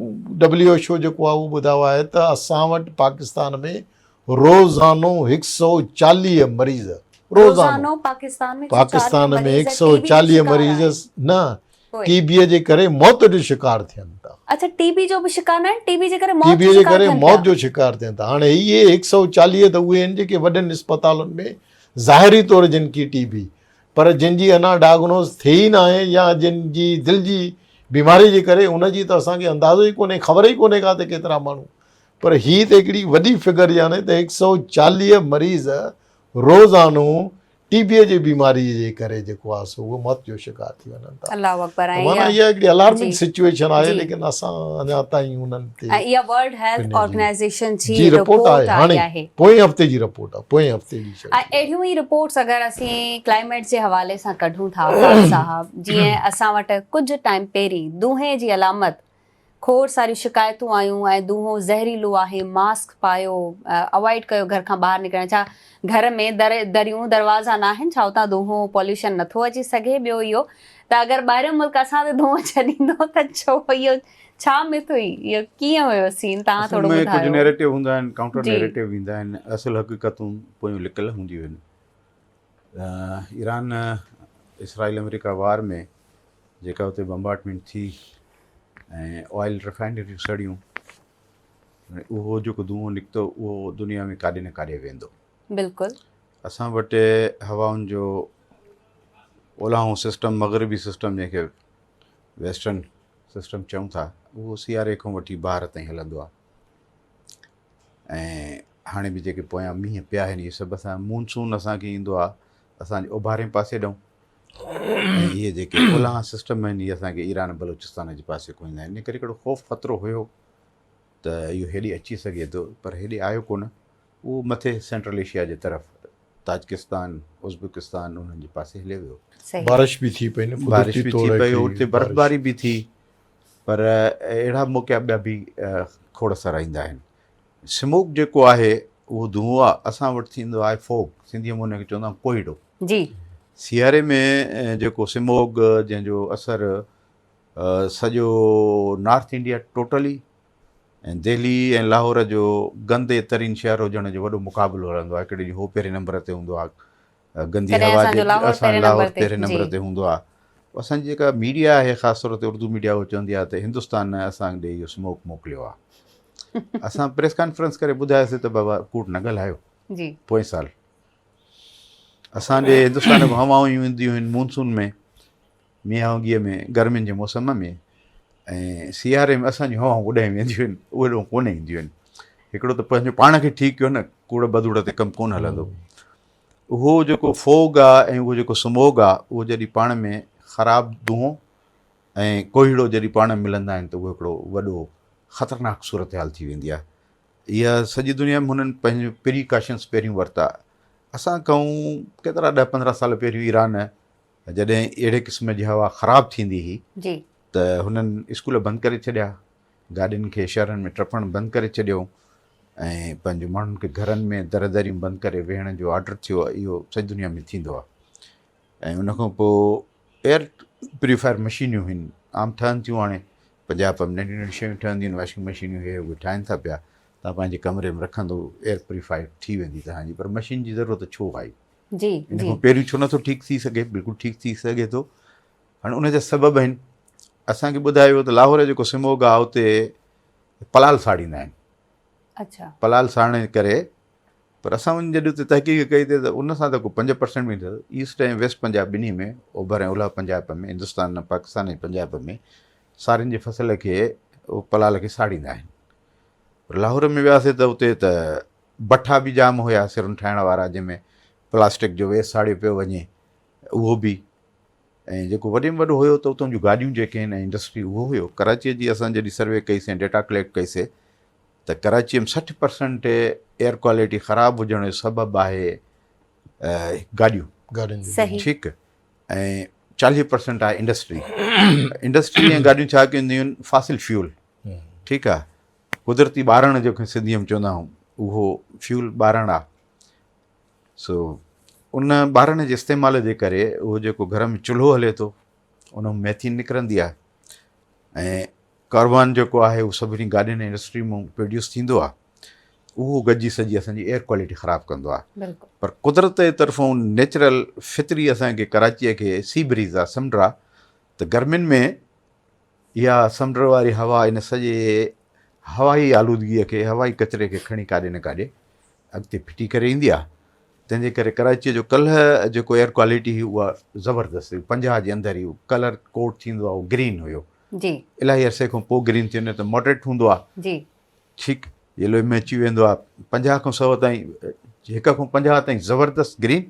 ڊبليو ايڇ او جيڪو آهي اهو ٻڌايو آهي ته اسان وٽ پاڪستان ۾ روزانو 140 مريض
روزانو پاڪستان
۾ 140 مريض نه ٽي بي جي ڪري موت جو شڪار ٿين ٿا.
اڇا ٽي بي جو به شڪار نه آهن ٽي بي جي ڪري موت جو شڪار ٿين
موت جو شڪار ٿين ٿا. هاڻي اهي 140 ته اهي آهن جيڪي وڏن اسپتالن ۾ ظاهري طور جن کي ٽي بي پر جن جي اڃا ڊائگنوز ٿي ئي ناهي يا جن جي دل جي بيماري جي ڪري ان جي ته اسان کي اندازو ئي ڪونهي خبر ئي ڪونهي ڪا ته ڪيترا ماڻهو پر هي ته هڪڙي وڏي فگر يعني ته 140 مريض روزانو ٽي بي جي بيماري جي ڪري جيڪو آهي سو اهو موت جو شڪار ٿي وڃن ٿا.
الله اڪبر ۽
معنيٰ اها هڪڙي الارمنگ سچويشن آهي ليڪن اسان اڃا تائين انهن تي
۽ اها ورلڊ هيلٿ آرگنائيزيشن
جي رپورٽ آهي هاڻي پوئين هفتي جي رپورٽ آهي پوئين هفتي جي
۽ اهڙيون ئي رپورٽس اگر اسين ڪلائميٽ جي حوالي سان ڪڍون ٿا صاحب جيئن اسان وٽ ڪجهه ٽائيم پهرين دونهين جي علامت کوڙ ساريون شڪايتون آيون ۽ دونهون زهريلو آهي ماسڪ پايو اوائڊ ڪيو گهر کان ٻاهر نڪرڻ ڇا گهر ۾ در دريون دروازا ناهن ڇا اتان دونهون پوليوشن نٿو اچي سگهي ٻيو اهو ته اگر ٻاهريون ملڪ اسان تي دونهون ڇڏيندو ته ڇو اهو ڇا مٿ هئي اهو ڪيئن هيو سين تهان
ٿورو
ٻڌايو.
ڪجهه نيريٽو هوندا آهن ڪائونٽر نيريٽو ايندا آهن اصل حقيقتون پويون لڪل هونديون آهن ايران اسرائيل آمريڪا وار ۾ جيڪا اتي بمبارڊمينٽ ٿي ۽ آئل ريفائنريون سڙيون اهو جيڪو دونهون نڪتو اهو دنيا ۾ ڪاڏي نه ڪاڏي ويندو.
بلڪل.
اسان وٽ هوائن جو اولاهون سسٽم مغربي سسٽم جنهن کي ويسٽرن سسٽم چئون ٿا اهو سياري کان وٺي بهار تائين هلندو آهي ۽ هاڻي به جيڪي پويان مينهن پيا آهن اهي سڀ اسان مونسون اسان کي ايندو آهي اسان جي اوڀارين پاسي ڏانهن ۽ اهي جيڪي اولهان سسٽم آهن اهي اسان کي ايران بلوچستان جي پاسي کان ايندا آهن ان ڪري هڪڙو خوف خطرو هيو ته اهو هيڏي اچي سگهي ٿو پر هيڏي آيو ڪونه اهو مٿي سينٽرل ايشيا جي طرف تاجڪستان ازبڪستان انهن جي پاسي هليو ويو.
بارش به ٿي پئي نه
بارش به ٿي پئي اتي برفباري به ٿي پر اهڙا موقعا ٻيا به کوڙ سارا ايندا آهن سموڪ جيڪو آهي اهو دونهون آهي اسان وٽ ٿيندو آهي فوگ سنڌيء ۾ ان کي چوندا آهيون ڪوهيڙو
جي.
سياري ۾ جيڪو سموگ جنهن جو اثر سڄو north India totally ۽ Delhi ۽ Lahore جو گندي ترين شهر هجڻ جو وڏو مقابلو هلندو آهي هڪڙي ڏينهن هو پهرين نمبر تي هوندو آهي گندي هوا جي اسان لاهور پهرين نمبر تي هوندو آهي اسان جي جيڪا ميڊيا آهي خاص طور تي اردو ميڊيا اهو چوندي آهي ته هندستان اسان ڏي اهو سموڪ موڪليو آهي اسان پريس ڪانفرنس ڪري ٻڌايوسي ته بابا ڪوڙ نه ڳالهايو
جي
پوئين سال اسان ڏي هندستان کان هوائون اينديون آهن مونسون ۾ مينهوڳيء ۾ گرمين جي موسم ۾ ۽ سياري ۾ اسان جون هوائون اڏائي وينديون آهن اهي ڏانهن ڪونه اينديون آهن هڪڙو ته پنهنجو پاڻ کي ٺيڪ ڪيو نه ڪوڙ بدوڙ تي ڪم ڪونه هلندو اهو جيڪو فوگ آ ۽ اهو جيڪو سموگ آ اهو جڏهن پاڻ ۾ خراب دونهون ۽ ڪوهيڙو جڏهن پاڻ ۾ ملندا آهن ته اهو هڪڙو وڏو خطرناڪ صورتحال ٿي ويندي آهي اها سڄي دنيا ۾ هنن پنهنجون پري ڪاشنس پهريون ورتا. اسان کان ڪيترا ڏهه پندرهن سال پهريون ايران جڏهن اهڙي قسم جي هوا خراب ٿيندي هئي
جي.
ته هنن اسڪول بند ڪري ڇڏيا، گاڏين کي شهرن ۾ ٽپڻ بند ڪري ڇڏيو ۽ پنهنجو ماڻهن کي گهرن ۾ در دريون بند ڪري ويهڻ جو آرڊر ٿيو. اهو سڄي دنيا ۾ ٿيندو آهي ۽ ان کان پوء ايئر پيوريفائر مشينيون هن عام ٺهن ٿيون هاڻي پنجاب ۾ ننڍيون ننڍيون شيون ٺهنديون آهن واشنگ مشينيون هي اهي ٺاهين ٿا پيا تان پنهنجي ڪمري ۾ رکندو ايئر پيوريفائر ٿي ويندي تهان جي پر مشين جي ضرورت ڇو آئي
جي
ان کان پهريون ڇو نٿو ٺيڪ ٿي سگهي بلڪل ٺيڪ ٿي سگهي ٿو هاڻي ان جا سبب آهن اسان کي ٻڌايو ويو ته لاهور جيڪو سموگ آهي اتي پلال ساڙيندا آهن
اڇا
پلال ساڙڻ جي ڪري پر اسان وڃي جڏهن اتي تحقيق ڪئي ته ان سان ته ڪو 5% به نه ٿيو. ايسٽ ۽ ويسٽ پنجاب ٻنهي ۾ اوڀر ۽ اولهه پنجاب ۾ هندستان ۽ پاڪستان ۽ پنجاب ۾ سارين جي فصل کي پلال کي ساڙيندا آهن. پر لاهور ۾ وياسي ته اتي ته بٺا به جام هيا سرن ٺاهڻ وارا جنهن ۾ پلاسٽڪ جو ويس ساڙيو پيو وڃي اهو به ۽ جيڪو وڏي ۾ وڏو هيو ته اتان جون گاڏيون جيڪي آهن ۽ انڊسٽري اهو هيو. ڪراچيء جي اسان جڏهن سروي ڪئي سين ڊيٽا ڪليڪٽ ڪئي سي ته ڪراچيء ۾ 60 پرسنٽ ايئر ڪوالٽي خراب هجڻ جو سبب آهي گاڏيون
گاڏين جو
صحيح.
ٺيڪ ۽ 40 پرسنٽ آهي انڊسٽري. انڊسٽري ۽ گاڏيون ڇا ڪنديون آهن فاسل فيول ٺيڪ آهي قدرتي ٻارڻ جيڪو سنڌيء ۾ چوندا آهيون اهو فيول ٻارڻ آهي سو ان ٻارڻ جي استعمال جي ڪري اهو جيڪو گهر ۾ چلهو هلي ٿو ان ۾ ميٿين نڪرندي آهي ۽ ڪاربان جيڪو آهي اهو سڀني گاڏين ۽ انڊسٽري مان پروڊيوس ٿيندو آهي اهو گڏجي سڄي اسان جي ايئر ڪوالٽي خراب ڪندو آهي پر قدرت جي طرفون نيچرل فطري اسان کي ڪراچيء کي سي بريز آهي سمنڊ آهي ته گرمين ۾ اها سمنڊ واري هوا ان سڄي هوائي آلودگيء کي هوائي ڪچري کي کڻي ڪاڏي نه ڪاڏي اڳتي ڦٽي ڪري ايندي آهي تنهن جي ڪري ڪراچيء جو ڪلهه جيڪو ايئر ڪوالٽي هئي اها زبردست هئي 50 جي اندر ئي ڪلر ڪوٽ ٿيندو آهي اهو گرين هيو
جي.
الاهي عرصي کان پوء گرين ٿيو نه ته ماڊريٽ هوندو آ.
جي.
ٺيڪ يلو ۾ اچي ويندو آ 50 کان 100 تائين 1 کان 50 تائين زبردست گرين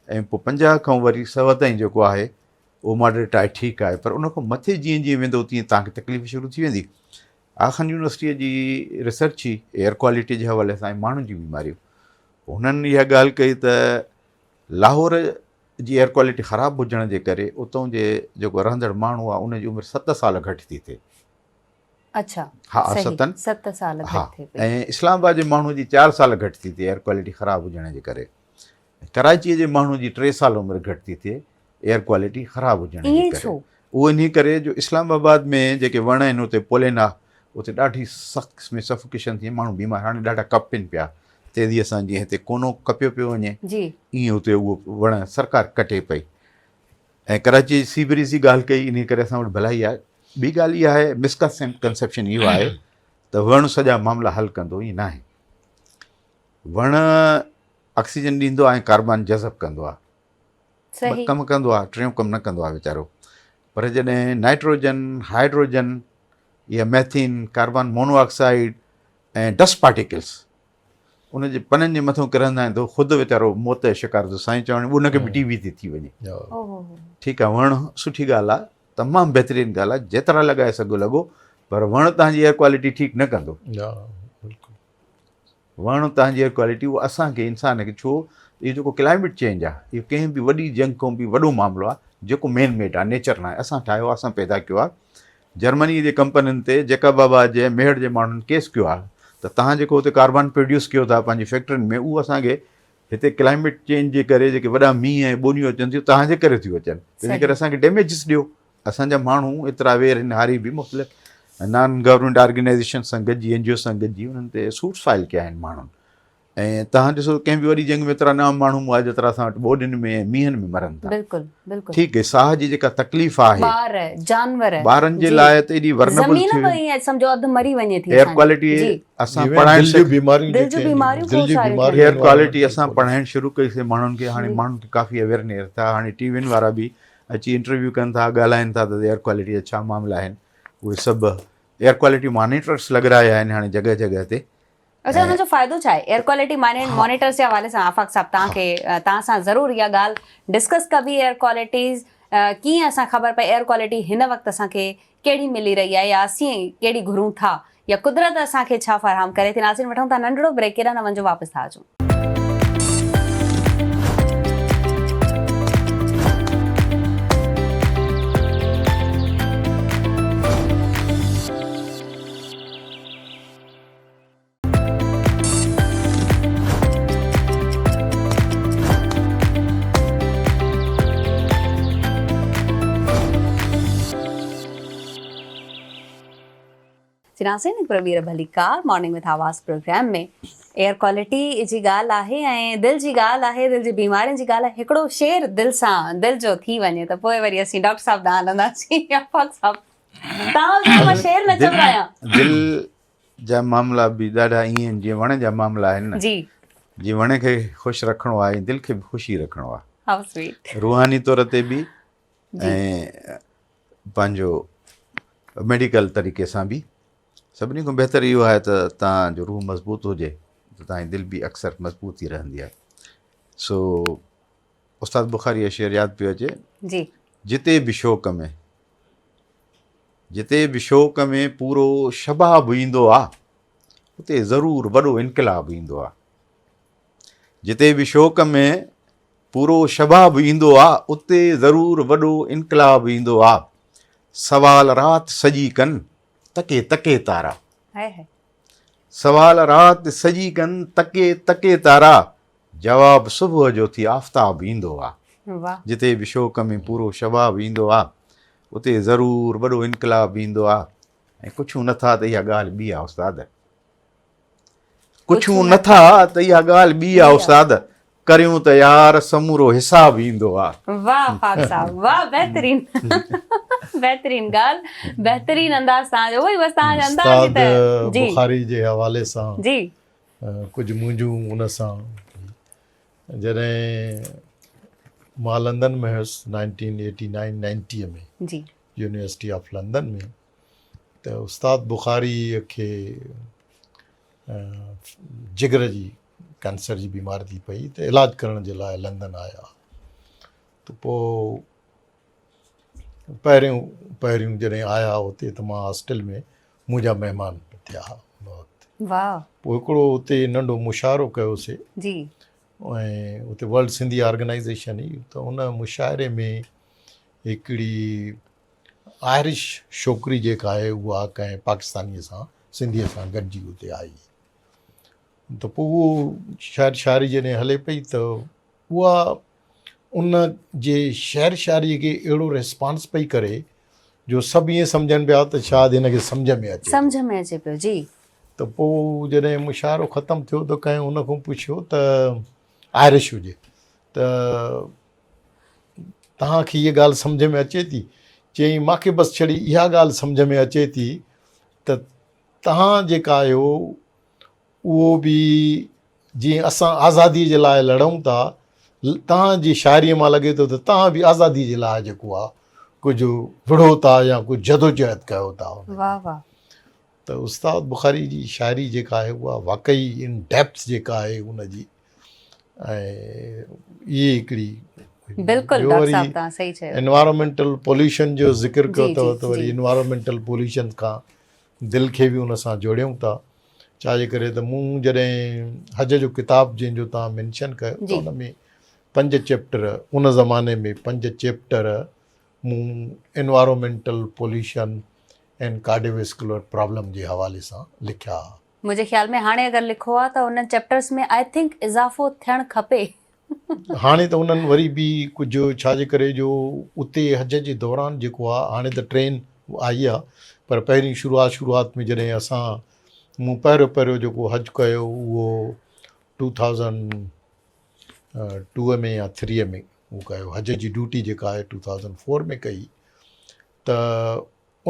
۽ پوء 50 کان وري 100 تائين جيڪو آهي اهو ماڊريٽ آهي ٺيڪ آهي پر ان کان مٿي جيئن جيئن ويندو تيئن توهان کي تڪليف شروع ٿي ويندي. آغا خان يونيورسٽيء جي ريسرچ هئي ايئر ڪوالٽي جي حوالي سان ۽ ماڻهن جون بيماريون. هنن اها ڳالهه ڪئي ته لاهور جي ايئر ڪوالٽي خراب هجڻ جي ڪري اتان جي جيڪو رهندڙ ماڻهو آهي ان جي عمر 7 سال گهٽ ٿي ٿئي.
اڇا
ها
صحيح
ستن
7 سال
ها
گهٽ ٿئي پئي.
۽ اسلام آباد جي ماڻهو جي 4 سال گهٽ ٿي ٿئي ايئر ڪوالٽي خراب هجڻ جي ڪري. ڪراچيء جي ماڻهو جي 3 سال عمر گهٽ ٿي ٿئي ايئر ڪوالٽي خراب هجڻ جي
ائين
ڪري.
ڇو؟
اهو انهي ڪري جو اسلام آباد ۾ جيڪي وڻ آهن اتي پولين آهي اتي ڏاڍي سخت قسم جي سفوڪيشن ٿئي ماڻهو بيمار هاڻي ڏاڍا ڪپين پيا تيزيء سان جيئن هتي ڪونو ڪپيو پيو وڃي
جي.
ائين اتي اهو وڻ سرڪار ڪٽي پئي ۽ ڪراچيء جي سي بريز جي ڳالهه ڪئي انهي ڪري اسان وٽ ڀلائي آهي. ٻي ڳالهه اها آهي مس ڪنسيپشن اهو آهي ته وڻ سڄا معاملا حل ڪندو ائين ناهي. وڻ آڪسيجن ڏيندو آهي ۽ ڪاربان جذب ڪندو آهي. ٻه ڪم ڪندو آهي ٽيون ڪم نه ڪندو آهي ويچارو. پر جڏهن نائٽروجن، هائڊروجن يا methane, carbon mono oxide ۽ dust particles ان جي پنن جي مٿون ڪرندا آهن ته خود ويچارو موت جو شڪار ٿو سائين چوڻ ان کي به ٽي بي ٿي ٿي وڃي. ٺيڪ آهي وڻ سٺي ڳالهه آهي تمام بهترين ڳالهه آهي جيترا لڳائي سگهو لڳو پر وڻ تنهنجي ايئر ڪوالٽي ٺيڪ نه ڪندو. وڻ تنهنجي ايئر ڪوالٽي اهو اسان کي انسان کي ڇو ته اهو جيڪو ڪلائميٽ چينج آهي اهو ڪنهن به وڏي جنگ کان به وڏو معاملو آهي جيڪو مين ميڊ آهي نيچر ناهي اسان ٺاهيو آهي اسان پيدا ڪيو آهي جرمني جي ڪمپنين تي جيڪب آباد جي ميهڙ جي ماڻهن ڪيس ڪيو آهي ته تهان جيڪو هتي ڪاربان پروڊيوس ڪيو ٿا پنهنجي فيڪٽرين ۾ اهو اسان کي هتي ڪلائميٽ چينج جي ڪري جيڪي وڏا مينهن ۽ ٻونيون اچن ٿيون تهان جي ڪري ٿيون اچن تنهن ڪري اسان کي ڊيميجز ڏيو اسان جا ماڻهو ايترا اويئر آهن هاري به مختلف نان گورنمينٽ آرگنائيزيشن سان گڏجي اين جي او سان گڏجي انهن تي سوٽس فائل ڪيا آهن ماڻهن ۽ تهان ڏسو ڪنهن به وڏي جنگ ۾ ايترا نه ماڻهو مئا جيترا اسان وٽ ٻوڏين ۾ ۽ مينهن ۾ مرن ٿا.
بلڪل بلڪل.
ٺيڪ هي ساهه جي جيڪا تڪليف آهي.
ٻار جانور.
ٻارن جي لاء ته ايڏي ورنبل
زمين
ٿي
به ائين سمجهو اڌ مري وڃي ٿي.
ايئر ڪوالٽي اسان پڙهائڻ
دل جون بيماريون
دل جون بيماريون کوڙ ساريون ٿين.
ايئر ڪوالٽي اسان پڙهائڻ شروع ڪئي سي ماڻهن کي هاڻي ماڻهن کي ڪافي اويئرنيس ٿا هاڻي ٽي وين وارا به اچي انٽرويو ڪن ٿا ڳالهائن ٿا ته ايئر ڪوالٽي جا ڇا معاملا آهن اهي سڀ ايئر ڪوالٽي مانيٽرس لڳرايا آهن هاڻي جڳهه جڳهه تي.
اڇا ان جو فائدو ڇا آهي ايئر ڪوالٽي مانيٽرس جي حوالي سان آفاق صاحب توهان کي توهان سان ضرور اها ڳالهه ڊسڪس ڪبي ايئر ڪوالٽيز ڪيئن اسان خبر پئي ايئر ڪوالٽي هن وقت اسان کي ڪهڙي ملي رهي آهي يا اسين ڪهڙي گهرون ٿا يا قدرت اسان کي ڇا فراهم ڪري ٿي ناظرين وٺون ٿا ننڍڙو بريڪ ڪيڏانهن نه وڃجو واپس ٿا اچون. چناسين هڪ ٻيهر ڀليڪار morning with Awaz programme ۾ air quality جي ڳالهه آهي ۽ دل جي ڳالهه آهي دل جي بيمارين جي ڳالهه آهي هڪڙو شعر دل سان دل جو ٿي وڃي ته پوء وري اسين ڊاڪٽر صاحب ڏانهن هلنداسين آفاق صاحب توهان جو مان شعر نه چورايان.
دل جا معاملا به ڏاڍا ائين آهن جيئن وڻ جا معاملا آهن نه
جي.
جيئن وڻ کي خوش رکڻو آهي دل کي به خوش ئي رکڻو آهي.
How sweet.
روحاني طور تي به ۽ پنهنجو ميڊيڪل طريقي سان به سڀني کان بهتر اهو آهي ته توهان جو روح مضبوط هجي ته توهان جي دل به اڪثر مضبوط ئي رهندي آهي سو استاد بخاري جو شعر ياد پيو اچي
جي.
جتي به شوق ۾ جتي به شوق ۾ پورو شباب ايندو آ اتي ضرور وڏو انقلاب ايندو آ جتي به شوق ۾ پورو شباب ايندو آ اتي ضرور وڏو انقلاب ايندو آ سوال رات سڄي ڪن تڪي تڪي تارا سوال رات سڄي ڪن تڪي تڪي تارا جواب صبح جو ٿي آفتاب ايندو آ جتي به شوق ۾ پورو شباب ايندو آ اتي ضرور وڏو انقلاب ايندو آ ۽ پڇون نٿا ته اها ڳالهه ٻي آ استاد پڇون نٿا ته اها ڳالهه ٻي آ استاد ڪريون ته يار سمورو حساب ايندو آ.
واھ آفاق صاحب واھ بهترين بهترين ڳالھ بهترين انداز توهان جو اهو ئي بس توهان جو انداز ئي ته
استاد
جي
بخاري جي حوالي سان
جي
ڪجهه منهنجون ان سان جڏهن مان لندن ۾ هيس نائنٽين ايٽي نائن نائنٽيء ۾
جي
يونيورسٽي آف لندن ۾ ته استاد بخاري کي جگر جي ڪينسر جي بيماري ٿي پئي ته علاج ڪرڻ جي لاء لندن آيا. ته پوء پهريون پهريون جڏهن آيا اتي ته مان هاسٽل ۾ منهنجا مهمان ٿيا ان وقت.
واهه.
پوء هڪڙو اتي ننڍو مشاعرو ڪيوسي.
جي.
۽ اتي ورلڊ سنڌي آرگنائيزيشن هئي ته ان مشاعري ۾ هڪڙي آئرش ڇوڪري جيڪا آهي اها ڪنهن پاڪستانيء سان سنڌيء سان گڏجي اتي آئي ته پوء اهو شعر شاعري جڏهن هلي پئي ته اها ان جي شعر شاعريء کي اهڙو ريسپانس پئي ڪري جو سڀ ائين سمجهن پيا ته شايد هن کي سمجهه ۾ اچي ٿو.
سمجهه ۾ اچي پيو جي.
ته پوء جڏهن مشاعرو ختم ٿيو ته ڪنهن ان کان پڇيو ته آئرش هجي ته توهان کي هيء ڳالهه سمجهه ۾ اچي ٿي؟ چيائين مان کي بس ڇڙي اها ڳالهه سمجهه ۾ اچي ٿي ته توهان جيڪا آهيو اهو به جيئن اسان آزاديء جي لاء لڙون ٿا، توهان جي شاعريء مان لڳي ٿو ته توهان به آزاديء جي لاء جيڪو آ ڪجهه وڙهو ٿا يا ڪجهه جدوجهد ڪيو ٿا.
واهه واهه.
ته استاد بخاري جي شاعري جيڪا آهي اها واقعي ان ڊيپٿ جيڪا آهي ان جي ۽ اهي هڪڙي
بلڪل ڊاڪٽر صاحب توهان صحيح چيو.
انوائرمينٽل پوليوشن جو ذڪر ڪيو اٿو ته وري انوائرمينٽل پوليوشن کان دل کي به ان سان جوڙيون ٿا. ڇا جي ڪري ته مون جڏهن حج جو ڪتاب جنهن جو توهان مينشن ڪيو ته ان ۾ پنج چيپٽر ان زماني ۾ پنج چيپٽر مون انوائرومينٽل پوليوشن اينڊ ڪارڊيوويسڪولر پرابلم جي حوالي سان لکيا ها.
منهنجي خيال ۾ هاڻي اگر لکو ها ته انهن چيپٽرس ۾ I think اضافو ٿيڻ کپي.
هاڻي ته انهن وري به ڪجهه ڇا جي ڪري جو اتي حج جي دوران جيڪو آ هاڻي ته ٽرين آئي آ پر پهرين شروعات شروعات ۾ جڏهن اسان مون پهريون پهريون جيڪو حج ڪيو اهو ٽو ٿائوزنڊ ٽو ۾ يا ٿري ۾ مون ڪيو حج جي ڊيوٽي جيڪا آهي ٽو ٿائوزنڊ فور ۾ ڪئي ته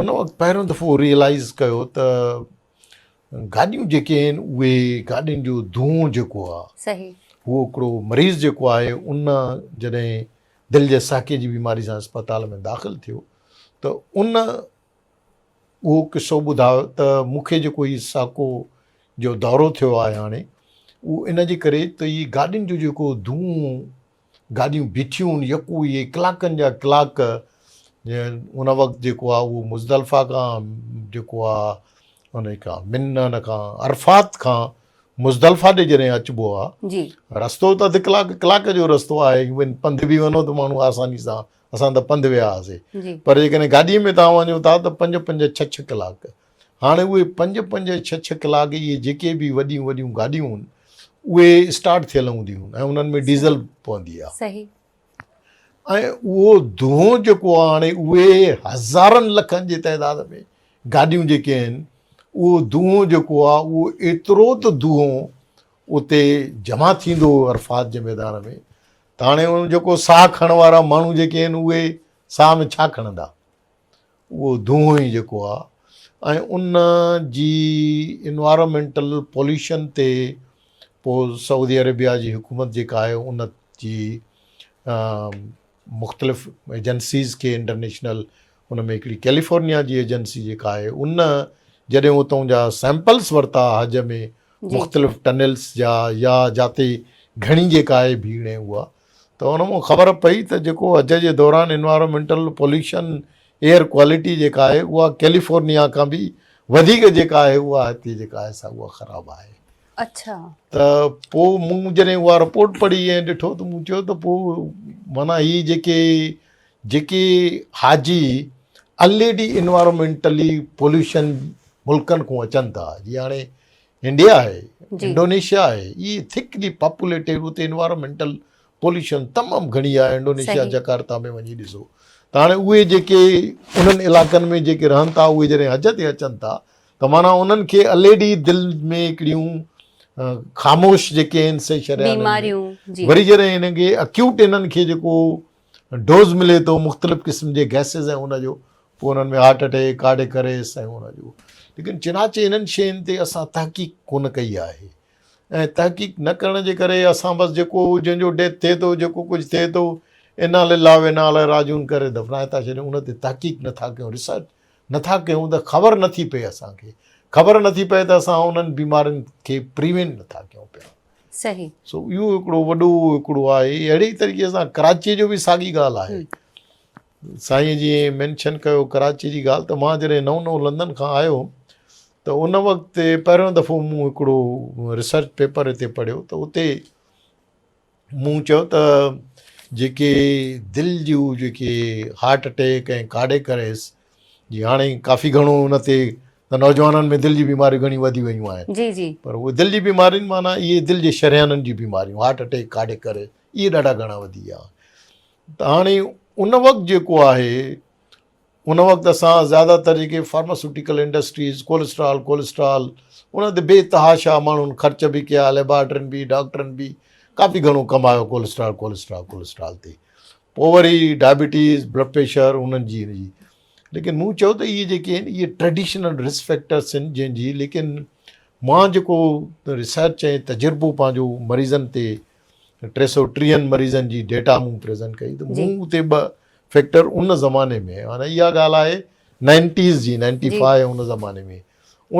ان وقت پهريون دفعو ريئلائز ڪيو ته گاڏيون جيڪي آهن اهي گاڏين جو دونهون جيڪو آهي
صحيح
هو هڪڙو مريض جيڪو آهي ان جڏهن دل جي ساڪي جي بيماري سان اسپتال ۾ داخل ٿيو ته ان اهو قصو ٻڌايو ته مون کي جيڪو هي ساڪو جو دورو ٿيو آهي هاڻي اهو ان جي ڪري ته هي گاڏين جو جيڪو دونهون گاڏيون بيٺيون يڪو اهي ڪلاڪن جا ڪلاڪ ان وقت جيڪو آهي اهو مزدلفه کان جيڪو آهي ان کان منن کان عرفات کان مزدلفه ڏي جڏهن اچبو آهي
جي
رستو ته اڌ ڪلاڪ ڪلاڪ جو رستو آهي ايون پنڌ به وڃو ته ماڻهو آساني سان اسان ته پنڌ ويا هئاسي پر جيڪڏهن گاڏي ۾ توهان وڃو ٿا ته پنج پنج ڇهه ڇهه ڪلاڪ هاڻي اهي پنج پنج ڇهه ڇهه ڪلاڪ اهي جيڪي به وڏيون وڏيون گاڏيون هن اهي اسٽارٽ ٿيل هونديون هن ۽ انهن ۾ ڊيزل پوندي آهي
صحيح
۽ اهو دونهون جيڪو آهي هاڻي اهي هزارن لکن جي تعداد ۾ گاڏيون جيڪي آهن اهو دونهون جيڪو آهي اهو ايترو ته دونهون اتي جمع ٿيندو عرفات جي ميدان ۾ ته هاڻي ان جيڪو ساهه کڻڻ وارا ماڻهو جيڪي آهن اهي ساهه ۾ ڇا کڻندا اهو دونهون ئي جيڪو آ ۽ ان جي انوائرمينٽل پوليوشن تي پوء سعودي عربيا جي حڪومت جيڪا آهي ان جي مختلف ايجنسيز کي انٽرنيشنل ان ۾ هڪڙي ڪيليفورنيا جي ايجنسي جيڪا آهي ان جڏهن اتان جا سيمپلس ورتا حج ۾ مختلف ٽنلس جا يا جاتي گهڻي جيڪا آهي ڀيڙ ۽ اها ته ان مان خبر پئي ته جيڪو حج جي دوران انوائرمينٽل پوليوشن ايئر ڪوالٽي جيڪا آهي اها ڪيليفورنيا کان به وڌيڪ جيڪا آهي اها هتي جيڪا آهي سا اها خراب آهي.
اڇا.
ته پوء مون جڏهن اها رپورٽ پڙهي ۽ ڏٺو ته مون چيو ته پوء معنيٰ هي جيڪي جيڪي حاجي الريڊي انوائرمينٽلي پوليوشن ملڪن کان اچن ٿا جيئن هاڻي انڊيا آهي انڊونيشيا آهي اهي ٿڪلي پاپوليٽيڊ اتي انوائرمينٽل پوليوشن تمام گهڻي آهي انڊونيشيا جڪارتا ۾ وڃي ڏسو ته هاڻي اهي جيڪي انهن علائقن ۾ جيڪي رهن ٿا اهي جڏهن حج تي اچن ٿا ته معنيٰ انهن کي الريڊي دل ۾ هڪڙيون خاموش جيڪي آهن سي شريان وري جڏهن انهن کي اڪيوٽ انهن کي جيڪو ڊوز ملي ٿو مختلف قسم جي گئسز ۽ ان جو پوء انهن ۾ هارٽ اٽيڪ ڪارڊيڪ اريسٽ ۽ ان جو ليڪن چنانچه انهن شين تي اسان تحقيق ڪونه ڪئي آهي ۽ تحقيق نه ڪرڻ جي ڪري اسان بس جيڪو جنهن جو ڊيٿ ٿئي ٿو جيڪو ڪجهه ٿئي ٿو انا لله و انا اليه راجعون ڪري دفنائي ٿا ڇڏيون ان تي تحقيق نٿا ڪيون ريسرچ نٿا ڪيون ته خبر نٿي پئي اسان کي خبر نٿي پئي ته اسان انهن بيمارين کي پريوينٽ نٿا ڪيون پيا.
صحيح.
سو اهو هڪڙو وڏو هڪڙو آهي. اهڙي ئي طريقي سان ڪراچيء جو به ساڳي ڳالهه آهي. سائين جيئن مينشن ڪيو ڪراچي جي ڳالهه ته مان جڏهن نئون نئون لندن کان آيو هوم ته ان وقت پهريون دفعو مون هڪڙو ريسرچ پيپر هتي پڙهيو ته اتي مون چيو ته جيڪي دل جون جيڪي هارٽ اٽيڪ ۽ ڪارڊيڪ اريسٽ جي هاڻي ڪافي گهڻو ان تي ته نوجوانن ۾ دل جي بيماريون گهڻيون وڌي ويون آهن
جي جي
پر اهي دل جي بيمارين معنيٰ اهي دل جي شريانن جي بيماريون هارٽ اٽيڪ ڪارڊيڪ اريسٽ اهي ڏاڍا گهڻا وڌي ويا ته هاڻي ان وقت جيڪو آهي ان وقت اسان زياده تر جيڪي فارماسوٽيڪل انڊسٽريز ڪولسٽرال ڪولسٽرال ان تي بي تحاشا ماڻهن خرچ به ڪيا ليبارٽرين به ڊاڪٽرن به ڪافي گهڻو ڪمايو ڪولسٽرال ڪولسٽرال ڪولسٽرال تي پوء وري ڊائبٽيز بلڊ پريشر انهن جي ان جي ليڪن مون چيو ته اهي جيڪي آهن اهي ٽريڊيشنل رسڪ فيڪٽرس آهن جنهن جي ليڪن مان جيڪو ريسرچ ۽ تجربو پنهنجو مريضن تي 330 مريضن جي ڊيٽا مون پريزنٽ ڪئي ته مون اتي ٻه فيڪٽر ان زماني ۾ معنيٰ اها ڳالهه آهي نائنٽيز جي نائنٽي فائيو ان زماني ۾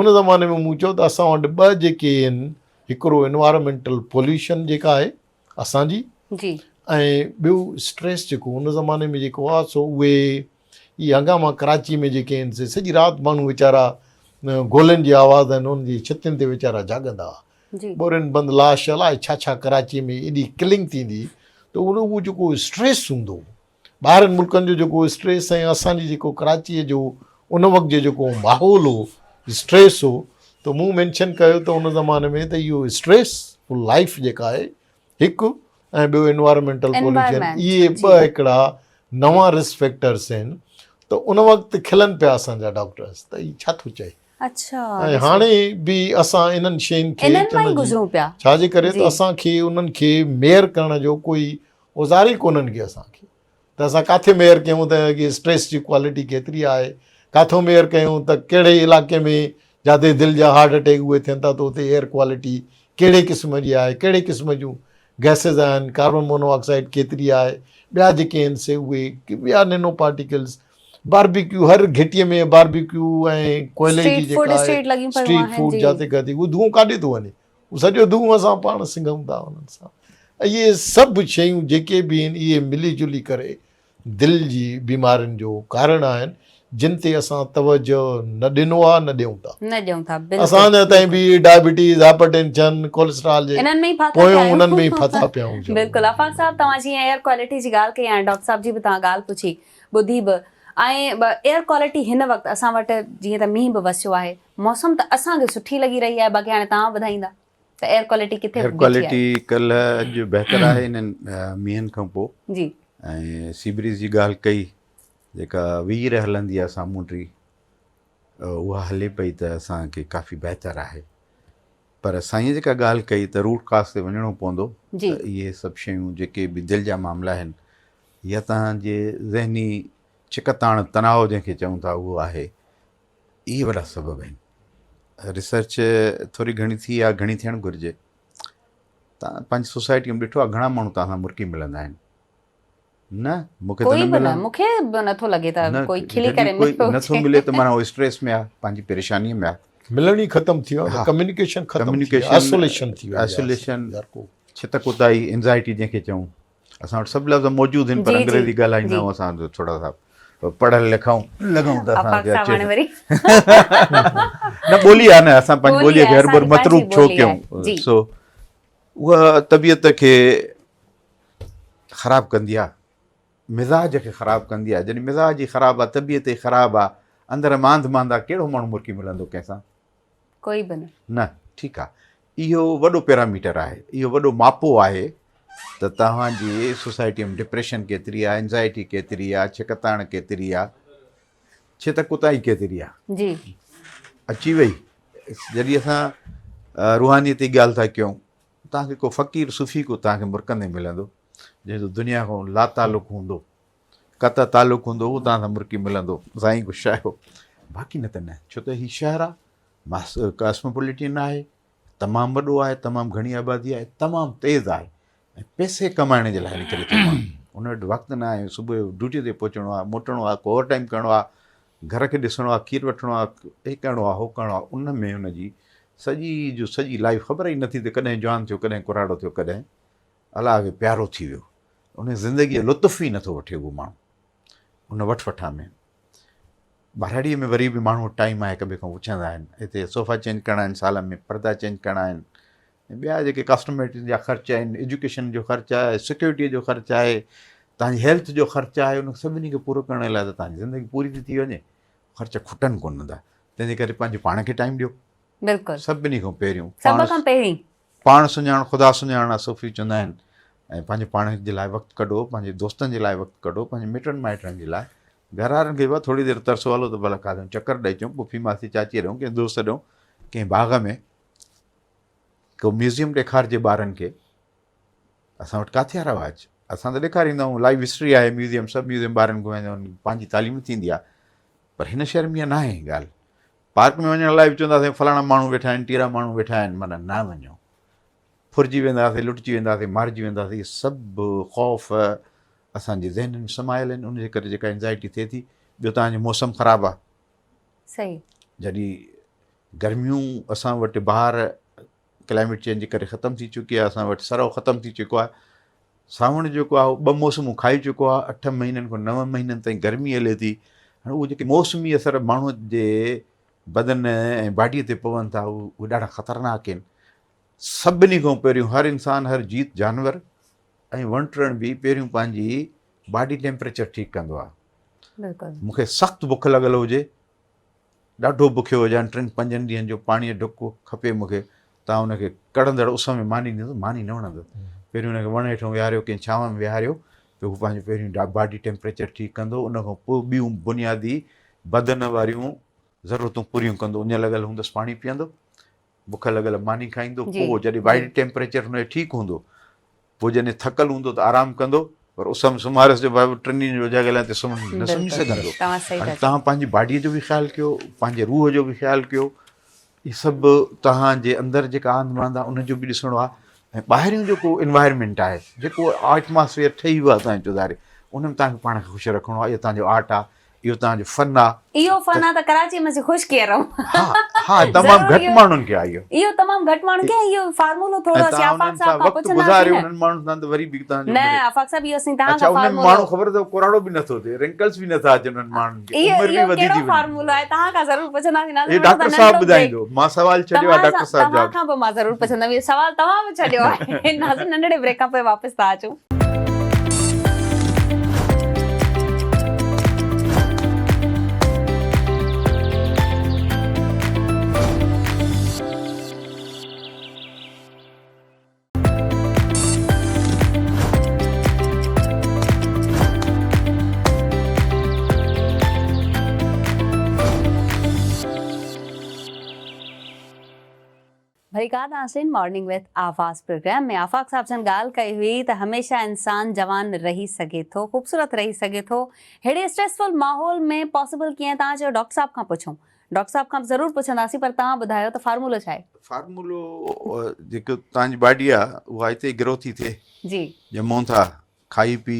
ان زماني ۾ مون چيو ته اسان وٽ ٻه جيڪي آهن هڪڙو انوائرمينٽل پوليوشن جيڪا آهي اسان جي
جي
۽ ٻيو اسٽريس جيڪو ان زماني ۾ جيڪو آهي سو اهي اهي هنگاما ڪراچي ۾ جيڪي آهن سي سڄي رات ماڻهو ويچارا گولين جي آواز ۽ انهن جي ڇتين تي ويچارا جاڳندا هئا ٻورين بند لاش الائي ڇا ڇا ڪراچي ۾ ايڏي ڪلنگ ٿيندي ته ان اهو جيڪو اسٽريس هوندو هو ٻاهرن ملڪن جو جيڪو اسٽريس ۽ اسان جي جيڪو ڪراچي جو ان وقت جو جيڪو ماحول هو اسٽريس هو ته مون مينشن ڪيو ته ان زماني ۾ ته اهو اسٽريس فل لائف جيڪا آهي هڪ ۽ ٻيو انوائرمينٽل پوليوشن اهي ٻه هڪڙا نوان رسڪ فيڪٽرس آهن ته ان وقت کلن پيا اسان جا ڊاڪٽرس ته هي ڇا ٿو چئي
اڇا
۽ هاڻي به اسان انهن شين کي
انهن مان ئي گذرون پيا
ڇا جي ڪري ته اسان کي انهن کي ميئر ڪرڻ جو ڪوئي اوزار ئي ڪونهن ڪي اسان کي ته اسان ڪاٿي ميئر ڪيون ته ڪي اسٽريس جي ڪوالٽي ڪيتري آهي ڪاٿو ميئر ڪيون ته ڪهڙي علائقي ۾ جاتي دل جا هارٽ اٽيڪ اهي ٿين ٿا ته اتي ايئر ڪوالٽي ڪهڙي قسم جي آهي ڪهڙي قسم جون گئسز آهن ڪاربن مونو آڪسائيڊ ڪيتري آهي ٻيا جيڪي آهن سي اهي ٻيا نينو پارٽيڪلز باربيڪيو هر گهٽيء ۾ باربيڪيو ۽ ڪوئلي جي جيڪا آهي اسٽريٽ فوڊ جاتي ڪاتي اهو دونهون ڪاڏي ٿو وڃي اهو سڄو دونهون اسان پاڻ سنگهون ٿا انهن سان اهي سڀ شيون جيڪي به آهن اهي ملي جلي ڪري دل جي بيمارين جو ڪارڻ آهن جن تي اسان توجه نه ڏنو آهي نه ڏيون ٿا
نه ڏيون ٿا بلڪل
اسان اڃا تائين به ڊائبٽيز هائپر ٽينشن ڪوليسٽرال جي
انهن ۾ ئي ڦاٿا پيا
پويون انهن ۾ ئي ڦاٿا پيا آهيون
بلڪل آفاق صاحب توهان جيئن ايئر ڪوالٽي جي ڳالهه ڪئي ۽ ڊاڪٽر صاحب جي به توهان ڳالهه پڇي ٻڌي به ۽ ايئر ڪوالٽي هن وقت اسان وٽ جيئن ته مينهن به وسيو آهي موسم ته اسان کي سٺي لڳي رهي آهي باقي هاڻي توهان ٻڌائيندا ته ايئر ڪوالٽي ڪٿي
ايئر
بيٺي آهي.
ڪوالٽي ڪلهه اڄ بهتر آهي انهن مينهن کان پوء
جي.
۽ سي بريز جي ڳالهه ڪئي جيڪا وير هلندي آهي سامونڊي اها هلي پئي ته اسان کي ڪافي بهتر آهي پر سائين جيڪا ڳالهه ڪئي ته روٽ ڪاز تي وڃڻو پوندو
جي.
ته اهي سڀ شيون جيڪي به دل جا معاملا آهن يا توهان جي ذهني ڇڪتاڻ، تناء جنهن کي چئون ٿا اهو آهي. اهي وڏا سبب آهن. ريسرچ ٿوري گهڻي ٿي آهي، گهڻي ٿيڻ گهرجي. توهان پنهنجي سوسائٽي ۾ ڏٺو آهي گهڻا ماڻهو توهان سان مرڪي ملندا آهن. نه مون کي ته
ڪوئي
نه
به نه
ملن.
مون کي به نٿو لڳي ته
نه
ڪوئي کلي
جڏهن
ڪري
ڪوئي
مليو
نٿو
هجي.
ملي ته معنيٰ هو اسٽريس ۾ آهي، پنهنجي پريشانيء ۾ آهي.
ملڻ ئي ختم ٿي ويو آهي،
ها.
ڪميونيڪيشن ختم ٿي وئي آهي،
ڪميونيڪيشن،
آئسوليشن ٿي وئي آهي
آئسوليشن،
يار ڪو.
ڇت ڪوتاهي، انزائٽي جنهن کي چئون. اسان وٽ سڀ لفظ موجود آهن پر انگريزي ڳالهائيندا آهيون اسان ٿورا سا پڙهيل لکائون لڳون ته اسان کي اچي نه ٻولي آهي نه اسان پنهنجي ٻولي کي هربر متروڪ ڇو ڪيون سو اها طبيعت کي خراب ڪندي آهي مزاج کي خراب ڪندي آهي جڏهن مزاج ئي خراب آهي طبيعت ئي خراب آهي اندر مانڌ مانڌ آهي ڪهڙو ماڻهو مرڪي ملندو ڪنهن سان
ڪوئي به نه.
نه ٺيڪ آ اهو وڏو پيراميٽر آهي اهو وڏو ماپو آهي ته توهان جي سوسائٽي ۾ ڊپريشن ڪيتري آ انزائٽي ڪيتري آ ڇڪتاڻ ڪيتري آ ڇتڪتائي ڪيتري آ
جي
اچي وئي جڏهن اسان روحانيت جي ڳالهه ٿا ڪيون توهان کي ڪو فقير صوفي ڪو توهان کي مرڪندي ملندو جنهن جو دنيا کان لاتعلق هوندو قطع تعلق هوندو اهو توهان سان مرڪي ملندو سائين خوش آهيو باقي نه ته نه ڇو ته هي شهر آهي ماس ڪاسموپوليٽين آهي تمام وڏو آهي تمام گهڻي آبادي آهي تمام تيز آهي ۽ پئسي ڪمائڻ جي لاء نڪري ٿو ماڻهو ان وٽ وقت نه آهي صبح جو ڊيوٽي تي پهچڻو آهي موٽڻو آهي ڪو اوور ٽائيم ڪرڻو آهي گهر کي ڏسڻو آهي کير وٺڻو آهي هي ڪرڻو آهي هو ڪرڻو آهي ان ۾ ان جي سڄي جو سڄي لائيف خبر ئي نٿي ته ڪڏهن جوان ٿيو ڪڏهن ڪراڙو ٿيو ڪڏهن الله کي پيارو ٿي ويو. ان زندگيء جو لطف ئي نٿو وٺي اهو ماڻهو ان وٺ وٺان ۾. ٻهراڙيء ۾ وري به ماڻهو وٽ ٽائيم آهي هڪ ٻئي کان پڇندا آهن. هتي صوفا چينج ڪرڻا آهن سال ۾ پردا چينج ڪرڻا آهن ۽ ٻيا جيڪي ڪاسٽميٽڪس جا خرچ آهن ايجوڪيشن جو خرچ آهي سيڪيورٽيء جو خرچ آهي تنهنجي هيلٿ جو خرچ آهي ان سڀني کي پورو ڪرڻ لاء ته تنهنجي زندگي پوري ٿي ٿي وڃي خرچ کٽن ڪونه ٿا تنهنجي ڪري پنهنجي پاڻ کي ٽائيم ڏيو.
بلڪل.
سڀني کان پهريون
سڀ کان پهرين.
پاڻ سڃاڻ خدا سڃاڻڻ آ صوفي چوندا آهن ۽ پنهنجي پاڻ جي لاء وقت ڪڍو پنهنجي دوستن جي لاء وقت ڪڍو پنهنجي مٽن مائٽن جي لاء گهر وارن کي به ٿوري دير ترسو هلو ته ڀلا ڪاٿي چڪر ڏئي اچون پڦي ماسي چاچي ڏئون ڪنهن دوست ڏئون ڪنهن باغ ۾ ڪو ميوزيم ڏيکارجي ٻارن کي اسان وٽ ڪاٿي آ رواج اسان ته ڏيکاريندا آهيون لائيو هسٽري آهي ميوزيم سڀ ميوزيم ٻارن کي وڃن پنهنجي تعليم ٿيندي آهي پر هن شهر ۾ اها ناهي ڳالهه پارڪ ۾ وڃڻ لاء به چونداسين فلاڻا ماڻهو ويٺا آهن ٽيرا ماڻهو ويٺا آهن معنيٰ نه وڃو ڦرجي وينداسين لٽجي وينداسين مارجي وينداسين اهي سڀ خوف اسان جي ذهنن ۾ سمايل آهن ان جي ڪري جيڪا انزائٽي ٿئي ٿي ٻيو تان جو موسم خراب آهي
صحيح
جڏهن گرميون اسان وٽ بهار ڪلائميٽ چينج جي ڪري ختم ٿي چڪي آهي اسان وٽ سرو ختم ٿي چڪو آهي سانوڻ جيڪو آهي ٻه موسمون کائي چڪو آهي اٺ مهينن کان نو مهينن تائين گرمي هلي ٿي هاڻي اهي جيڪي موسمي اثر ماڻهو جي بدن ۽ باڊي تي پون ٿا اهي ڏاڍا خطرناڪ آهن سڀني کان پهريون هر انسان هر جيت جانور ۽ وڻ ٽڻ به پهريون پنهنجي باڊي ٽيمپريچر ٺيڪ ڪندو آهي
بلڪل
مونکي سخت بک لڳل هجي ڏاڍو بکيو هجان، ٽن پنجن ڏينهن جو پاڻيء جو ڍڪ کپي مون کي، تان ان کي ڪڙهندڙ اس ۾ ماني ڏيندس، ماني نه وڻندس. پهريون ان کي وڻ هيٺان ويهاريو، ڪنهن ڇانو ۾ ويهاريو ته هو پنهنجو پهريون باڊي ٽيمپريچر ٺيڪ ڪندو، ان کان پوء ٻيون بنيادي بدن واريون ضرورتون پوريون ڪندو، اڃ لڳل هوندس پاڻي پيئندو، بک لڳل ماني کائيندو، پوء جڏهن باڊي ٽيمپريچر هن جو ٺيڪ هوندو، پوء جڏهن ٿڪل هوندو ته آرام ڪندو، پر اس ۾ سمهاريس جو ڀائي ٽن ڏينهن جو اجاڳيل آهي ته سمهڻ نه سمهي سگهندو. هاڻي توهان پنهنجي باڊيء جو به خيال ڪيو، پنهنجي روح جو به خيال ڪيو، اهي سڀ توهان جي اندر جيڪا آنڌ مانڌ آهي ان جو به ڏسڻو آهي ۽ ٻاهريون جيڪو انوائرمينٽ آهي، جيڪو ايٽماسفيئر ٺهي ويو آهي توهان جي چوڌاري، ان ۾ توهان کي پاڻ کي خوش رکڻو آهي، اهو توهان جو آرٽ آهي، اهو توهان جو فن آ.
اهو فن آ ته ڪراچي ۾ اسين خوش ڪيئن رهون.
ها ها تمام گهٽ ماڻهن کي آ اهو.
اهو تمام گهٽ ماڻهن کي ۽ اهو فارمولو ٿورو اسين آفاق صاحب کان
وقت گذاريو انهن ماڻهن سان ته وري به توهان جو
نه آفاق صاحب اهو اسين توهان
کان فارمولو اڇا انهن ماڻهو خبر اٿو ڪراڙو به نٿو ٿئي رنڪلز به نٿا اچن انهن ماڻهن کي عمر به وڌي ٿي
وڃي. اهو ڪهڙو فارمولو آهي توهان کان ضرور پڇنداسين
ناظرين هي ڊاڪٽر صاحب ٻڌائيندو مان سوال ڇڏيو آ ڊاڪٽر صاحب
توهان کان به مان ضرور پڇندم اهو سوال توهان به ڇڏيو آهي ناظرين ننڍڙي بريڪ کان پوء واپس ٿا اچون. ڀليڪار ناظرين مارننگ وٿ آواز پروگرام ۾ آفاق صاحب جن ڳالهه ڪئي هئي ته هميشه انسان جوان رهي سگهي ٿو خوبصورت رهي سگهي ٿو ههڙي اسٽريسفل ماحول ۾ پاسيبل ڪيئن توهان چيو ڊاڪٽر صاحب کان پڇون ڊاڪٽر صاحب کان به ضرور پڇنداسين پر توهان ٻڌايو ته فارمولو ڇا آهي؟
فارمولو جيڪو توهان جي باڊي آهي اها هتي ئي گرو ٿي ٿئي
جي
ڄمون ٿا کائي پي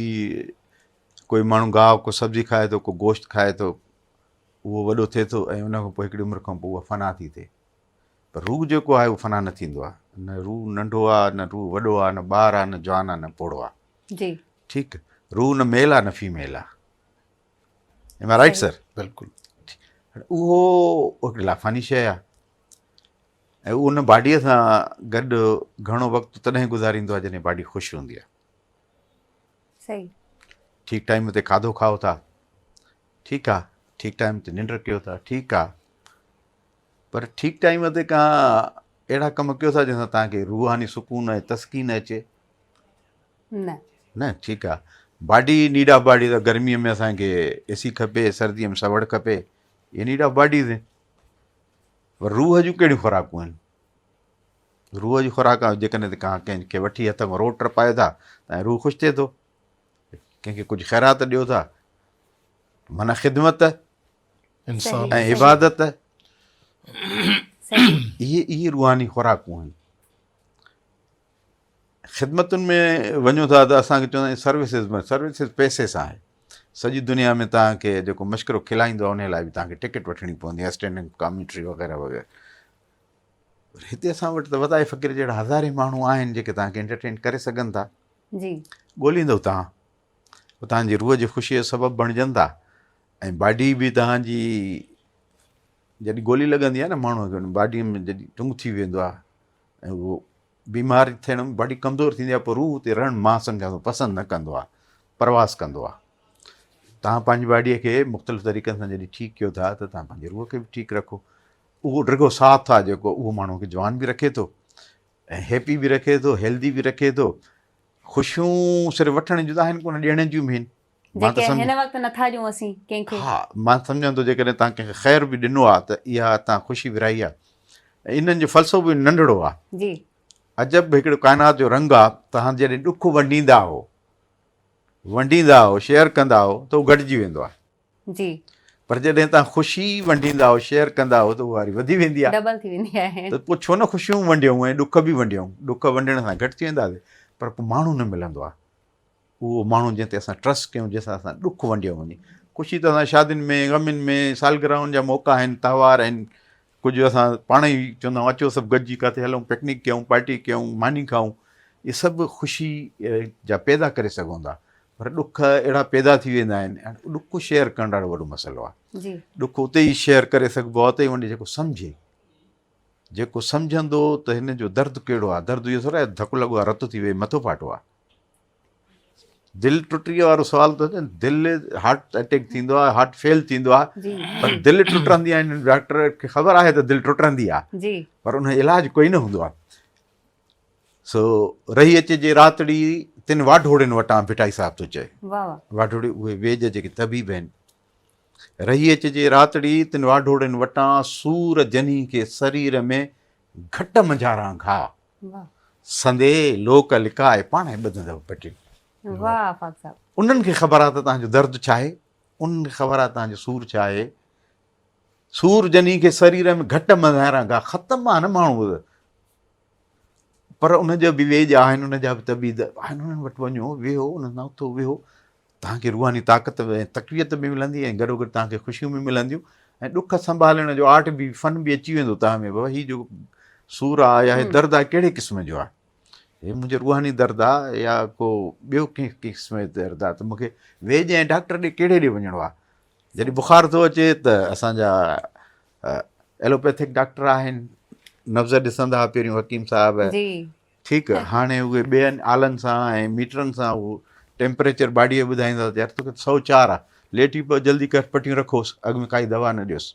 ڪوئي ماڻهو گاهه ڪو سبزي کائي ٿو ڪو گوشت کائي ٿو اهو وڏو ٿئي ٿو ۽ ان کان پوء هڪڙي عمر کان پوء اها فنا ٿي ٿئي پر روح جيڪو آهي اهو فنا نه ٿيندو آهي نه روح ننڍو آهي نه روح وڏو آهي نه ٻار آهي نه جوان آهي نه پوڙهو آهي
جي
ٺيڪ روح نه ميل آهي نه فيميل آهي ايم I right سر
بلڪل
اهو هڪ لافاني شيء آهي ۽ اهو ان باڊيء سان گڏ گهڻو وقت تڏهن گذاريندو آهي جڏهن باڊي خوش هوندي آهي
صحيح
ٺيڪ ٽائيم تي کاڌو کائو ٿا ٺيڪ آهي ٺيڪ ٽائيم تي ننڊ ڪيو ٿا ٺيڪ آهي پر ٺيڪ ٽائيم تي ڪا اهڙا ڪم ڪيو ٿا جنهن سان توهان کي روحاني سڪون ۽ تسڪين اچي؟
نه.
نه ٺيڪ آ. باڊي نيڊ آف باڊي ته گرمي ۾ اسان کي اي سي کپي سردي ۾ سوڙ کپي اهي نيڊ آف باڊيز آهن پر روح جون ڪهڙيون خوراڪون آهن روح جي خوراڪ جيڪڏهن ڪا ڪنهن کي وٺي هٿ ۾ روٽ ٽپايو ٿا ته روح خوش ٿئي ٿو ڪنهن کي ڪجهه خيرات ڏيو ٿا معنيٰ خدمت
انسان
۽ عبادت اهي اهي روحاني خوراڪون آهن خدمتن ۾ وڃو ٿا ته اسان کي چوندا آهن سروسز ۾ سروسز پئسي سان آهي سڄي دنيا ۾ توهان کي جيڪو مشڪرو کلائيندو آهي ان لاء به توهان کي ٽڪيٽ وٺڻي پوندي آهي اسٽينڊنگ ڪامينٽري وغيره وغيره. پر هتي اسان وٽ ته وتائي فقير جهڙا هزارين ماڻهو آهن جيڪي توهان کي انٽرٽين ڪري سگهن ٿا.
جي.
ڳوليندو توهان هو توهان جي روح جي خوشيء جو سبب بڻجن ٿا ۽ باڊي به توهان جي جڏهن گولي لڳندي آهي نه ماڻهوء کي ان باڊي ۾ جڏهن ٽنگ ٿي ويندو آهي ۽ اهو بيمار ٿيڻ ۾ باڊي ڪمزور ٿيندي آهي پوء روح اتي رهڻ مان سمجهان ٿو پسند نه ڪندو آهي پرواز ڪندو آهي توهان پنهنجي باڊيء کي مختلف طريقن سان جڏهن ٺيڪ ڪيو ٿا ته توهان پنهنجي روح کي به ٺيڪ رکو اهو ڊگهو ساٿ آهي جيڪو اهو ماڻهوء کي جوان به رکي ٿو ۽ هيپي به رکي ٿو هيلدي به رکي ٿو خوشيون صرف وٺڻ جون ته آهن ڪونه ڏيڻ جون به آهن. مان ته
جيڪي
سمجهان
هن وقت نٿا ڏيون اسين ڪنهن کي.
ها مان سمجهان ٿو جيڪڏهن توهان ڪنهن کي خير به ڏنو آهي ته اها توهان خوشي ورهائي آهي ۽ انهن جو فلسفو به ننڍڙو آهي.
جي.
عجب هڪڙو ڪائنات جو رنگ آهي توهان جڏهن ڏک ونڊيندا آهو ونڊيندا آهو شيئر ڪندا آهو ته اهو گهٽجي ويندو آهي.
جي.
پر جڏهن توهان خوشي ونڊيندا آهيو، شيئر ڪندا آهيو ته اها وري وڌي ويندي آهي.
ڊبل ٿي ويندي آهي.
ته پوء ڇو نه خوشيون ونڊيون ۽ ڏک به ونڊيون. ڏک ونڊڻ سان گهٽ ٿي وينداسين پر پوء ماڻهو نه ملندو آهي. اهو ماڻهو جنهن تي اسان ٽرسٽ ڪيون، جنهن سان اسان ڏک ونڊيو وڃي. خوشي ته اسان شادين ۾، غمين ۾، سالگرهن جا موقعا آهن، تهوار آهن، ڪجهه اسان پاڻ ئي چوندا آهيون اچو سڀ گڏجي ڪاٿي هلون، پڪنڪ ڪيون، پارٽي ڪيون، ماني کائون. اهي سڀ خوشي جا پيدا ڪري سگهون ٿا. پر ڏک اهڙا پيدا ٿي ويندا آهن ۽ ڏک شيئر ڪرڻ ڏاڍو وڏو مسئلو آهي.
جي.
ڏک اتي ئي شيئر ڪري سگهبو آهي اتي ئي وڃي جيڪو سمجهي. جيڪو سمجهندو ته هن جو درد ڪهڙو آهي. درد اهو ٿورو آهي ڌڪ لڳو آهي رت ٿي وئي مٿو ڦاٽو آهي. دل ٽٽي وارو سوال ٿو اچي دل هارٽ اٽيڪ ٿيندو آهي هارٽ فيل ٿيندو آهي پر دل ٽٽندي آهي ڊاڪٽر کي خبر آهي ته دل ٽٽندي آهي
جي.
پر ان جو علاج ڪوئي نه هوندو آهي. سو رهي اچجي راتڙي تن واڍوڙين وٽان ڀٽائي صاحب ٿو چئي.
واھ واھ.
واڍوڙي اهي ويڄ جيڪي طبيب آهن. رهي اچجي راتڙي تن واڍوڙين وٽان سور جنهي کي سرير ۾ گهٽ منجهاران گهاء.
واھ.
سندي لوڪ لڪائي پاڻهي ٻڌندؤ پٽين.
واھ آفاق صاحب.
انهن کي خبر آهي ته توهان جو درد ڇا آهي، انهن کي خبر آهي توهان جو سور ڇا آهي. سور جنهي کي سرير ۾ گهٽ منجهاران گهاء ختم آهي نه ماڻهو. پر ان جا به ويڄ آهن، ان جا به طبيب آهن، انهن وٽ وڃو، ويهو، انهن سان اٿو ويهو، توهان کي روحاني طاقت ۽ تقويت به ملندي ۽ گڏوگڏ توهان کي خوشيون به ملنديون ۽ ڏک سنڀالڻ جو آرٽ به فن به اچي ويندو توهان ۾ بابا هي جو سور آهي يا هي درد آهي ڪهڙي قسم جو آهي، هي منهنجو روحاني درد آهي يا ڪو ٻيو ڪنهن قسم جو درد آهي ته مون کي ويڄ ۽ ڊاڪٽر ڏي ڪهڙي ڏي وڃڻو آهي. جڏهن بخار ٿو اچي ته اسان جا ايلوپيٿڪ ڊاڪٽر آهن نبض ڏسندا هئا پهريون حڪيم صاحب
جي
ٺيڪ هاڻي اهي ٻين آلن سان ۽ ميٽرن سان اهو ٽيمپريچر باڊي جو ٻڌائيندا ته يار توکي 104 آ ليٽي پئو جلدي ڪر پٽيون رکوس اڳ ۾ ڪائي دوا نه ڏيوس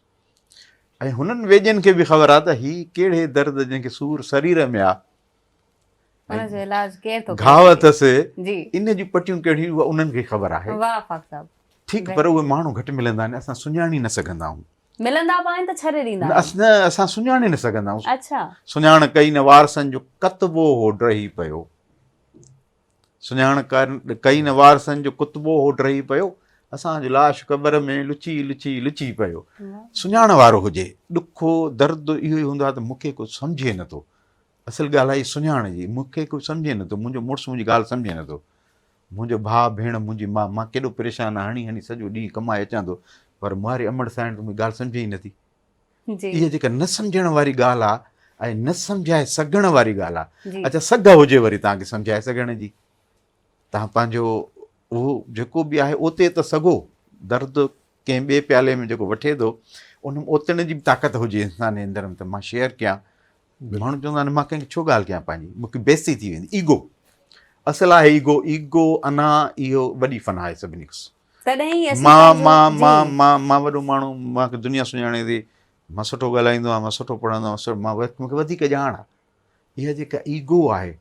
۽ هنن ويڄن کي به خبر آ ته هي ڪهڙي درد جنهن کي سور سرير ۾ آ
ان جو علاج ڪير ٿو
گهاء اٿس جي ان جون پٽيون ڪهڙيون اها انهن کي خبر آهي
واهه آفاق صاحب
ٺيڪ پر اهي ماڻهو گهٽ ملندا آهن اسان سڃاڻي نه سگهندا آهيون
ملندا به آهن ته ڇڏي ڏيندا آهن.
نه اسان سڃاڻي نه سگهندا آهيون.
اڇا.
سڃاڻ ڪئي نه وارثن جو ڪتبو هو ڊهي پيو. سڃاڻ ڪئي نه وارثن جو ڪتبو هو ڊهي پيو. اسان جو لاش قبر ۾ لڇي لڇي لڇي پيو. سڃاڻ وارو هجي. ڏک درد اهو ئي هوندو آهي ته مون کي ڪو سمجهي نه ٿو. اصل ڳالهه آهي سڃاڻ جي. مون کي ڪو سمجهي نه ٿو. منهنجو مڙس منهنجي ڳالهه سمجهي نه ٿو. منهنجو ڀاء ڀيڻ منهنجي ماء مان ڪيڏو پريشان آهيان هڻي هڻي سڄو ڏينهن ڪمائي اچان ٿو پر ماري امڙ سائڻ ته منهنجي ڳالهه سمجهي ئي نٿي.
جي.
اها جيڪا نه سمجهڻ واري ڳالهه آهي ۽ نه سمجهائي سگهڻ واري ڳالهه آهي.
جي.
اڇا سگهه هجي وري توهان کي سمجهائي سگهڻ جي. توهان پنهنجو اهو جيڪو به آهي اوتي ته سگهو درد ڪنهن ٻئي پيالي ۾ جيڪو وٺي ٿو ان ۾ اوتڻ جي به طاقت هجي انسان جي اندر ۾ ته مان شيئر ڪيان ماڻهو چوندا آهن مان ڪنهن کي ڇو ڳالهه ڪيان پنهنجي مون کي بيعزتي ٿي ويندي ايگو اصل آهي ايگو ايگو انا اهو وڏي فن آهي سڀني کان
تڏهن ئي اسين
مان مان مان مان مان وڏو ماڻهو مان کي دنيا سڃاڻي ٿي مان سٺو ڳالهائيندو آهيان مان سٺو پڙهندو آهيان مان مون کي وڌيڪ ڄاڻ آهي اها جيڪا ايگو آهي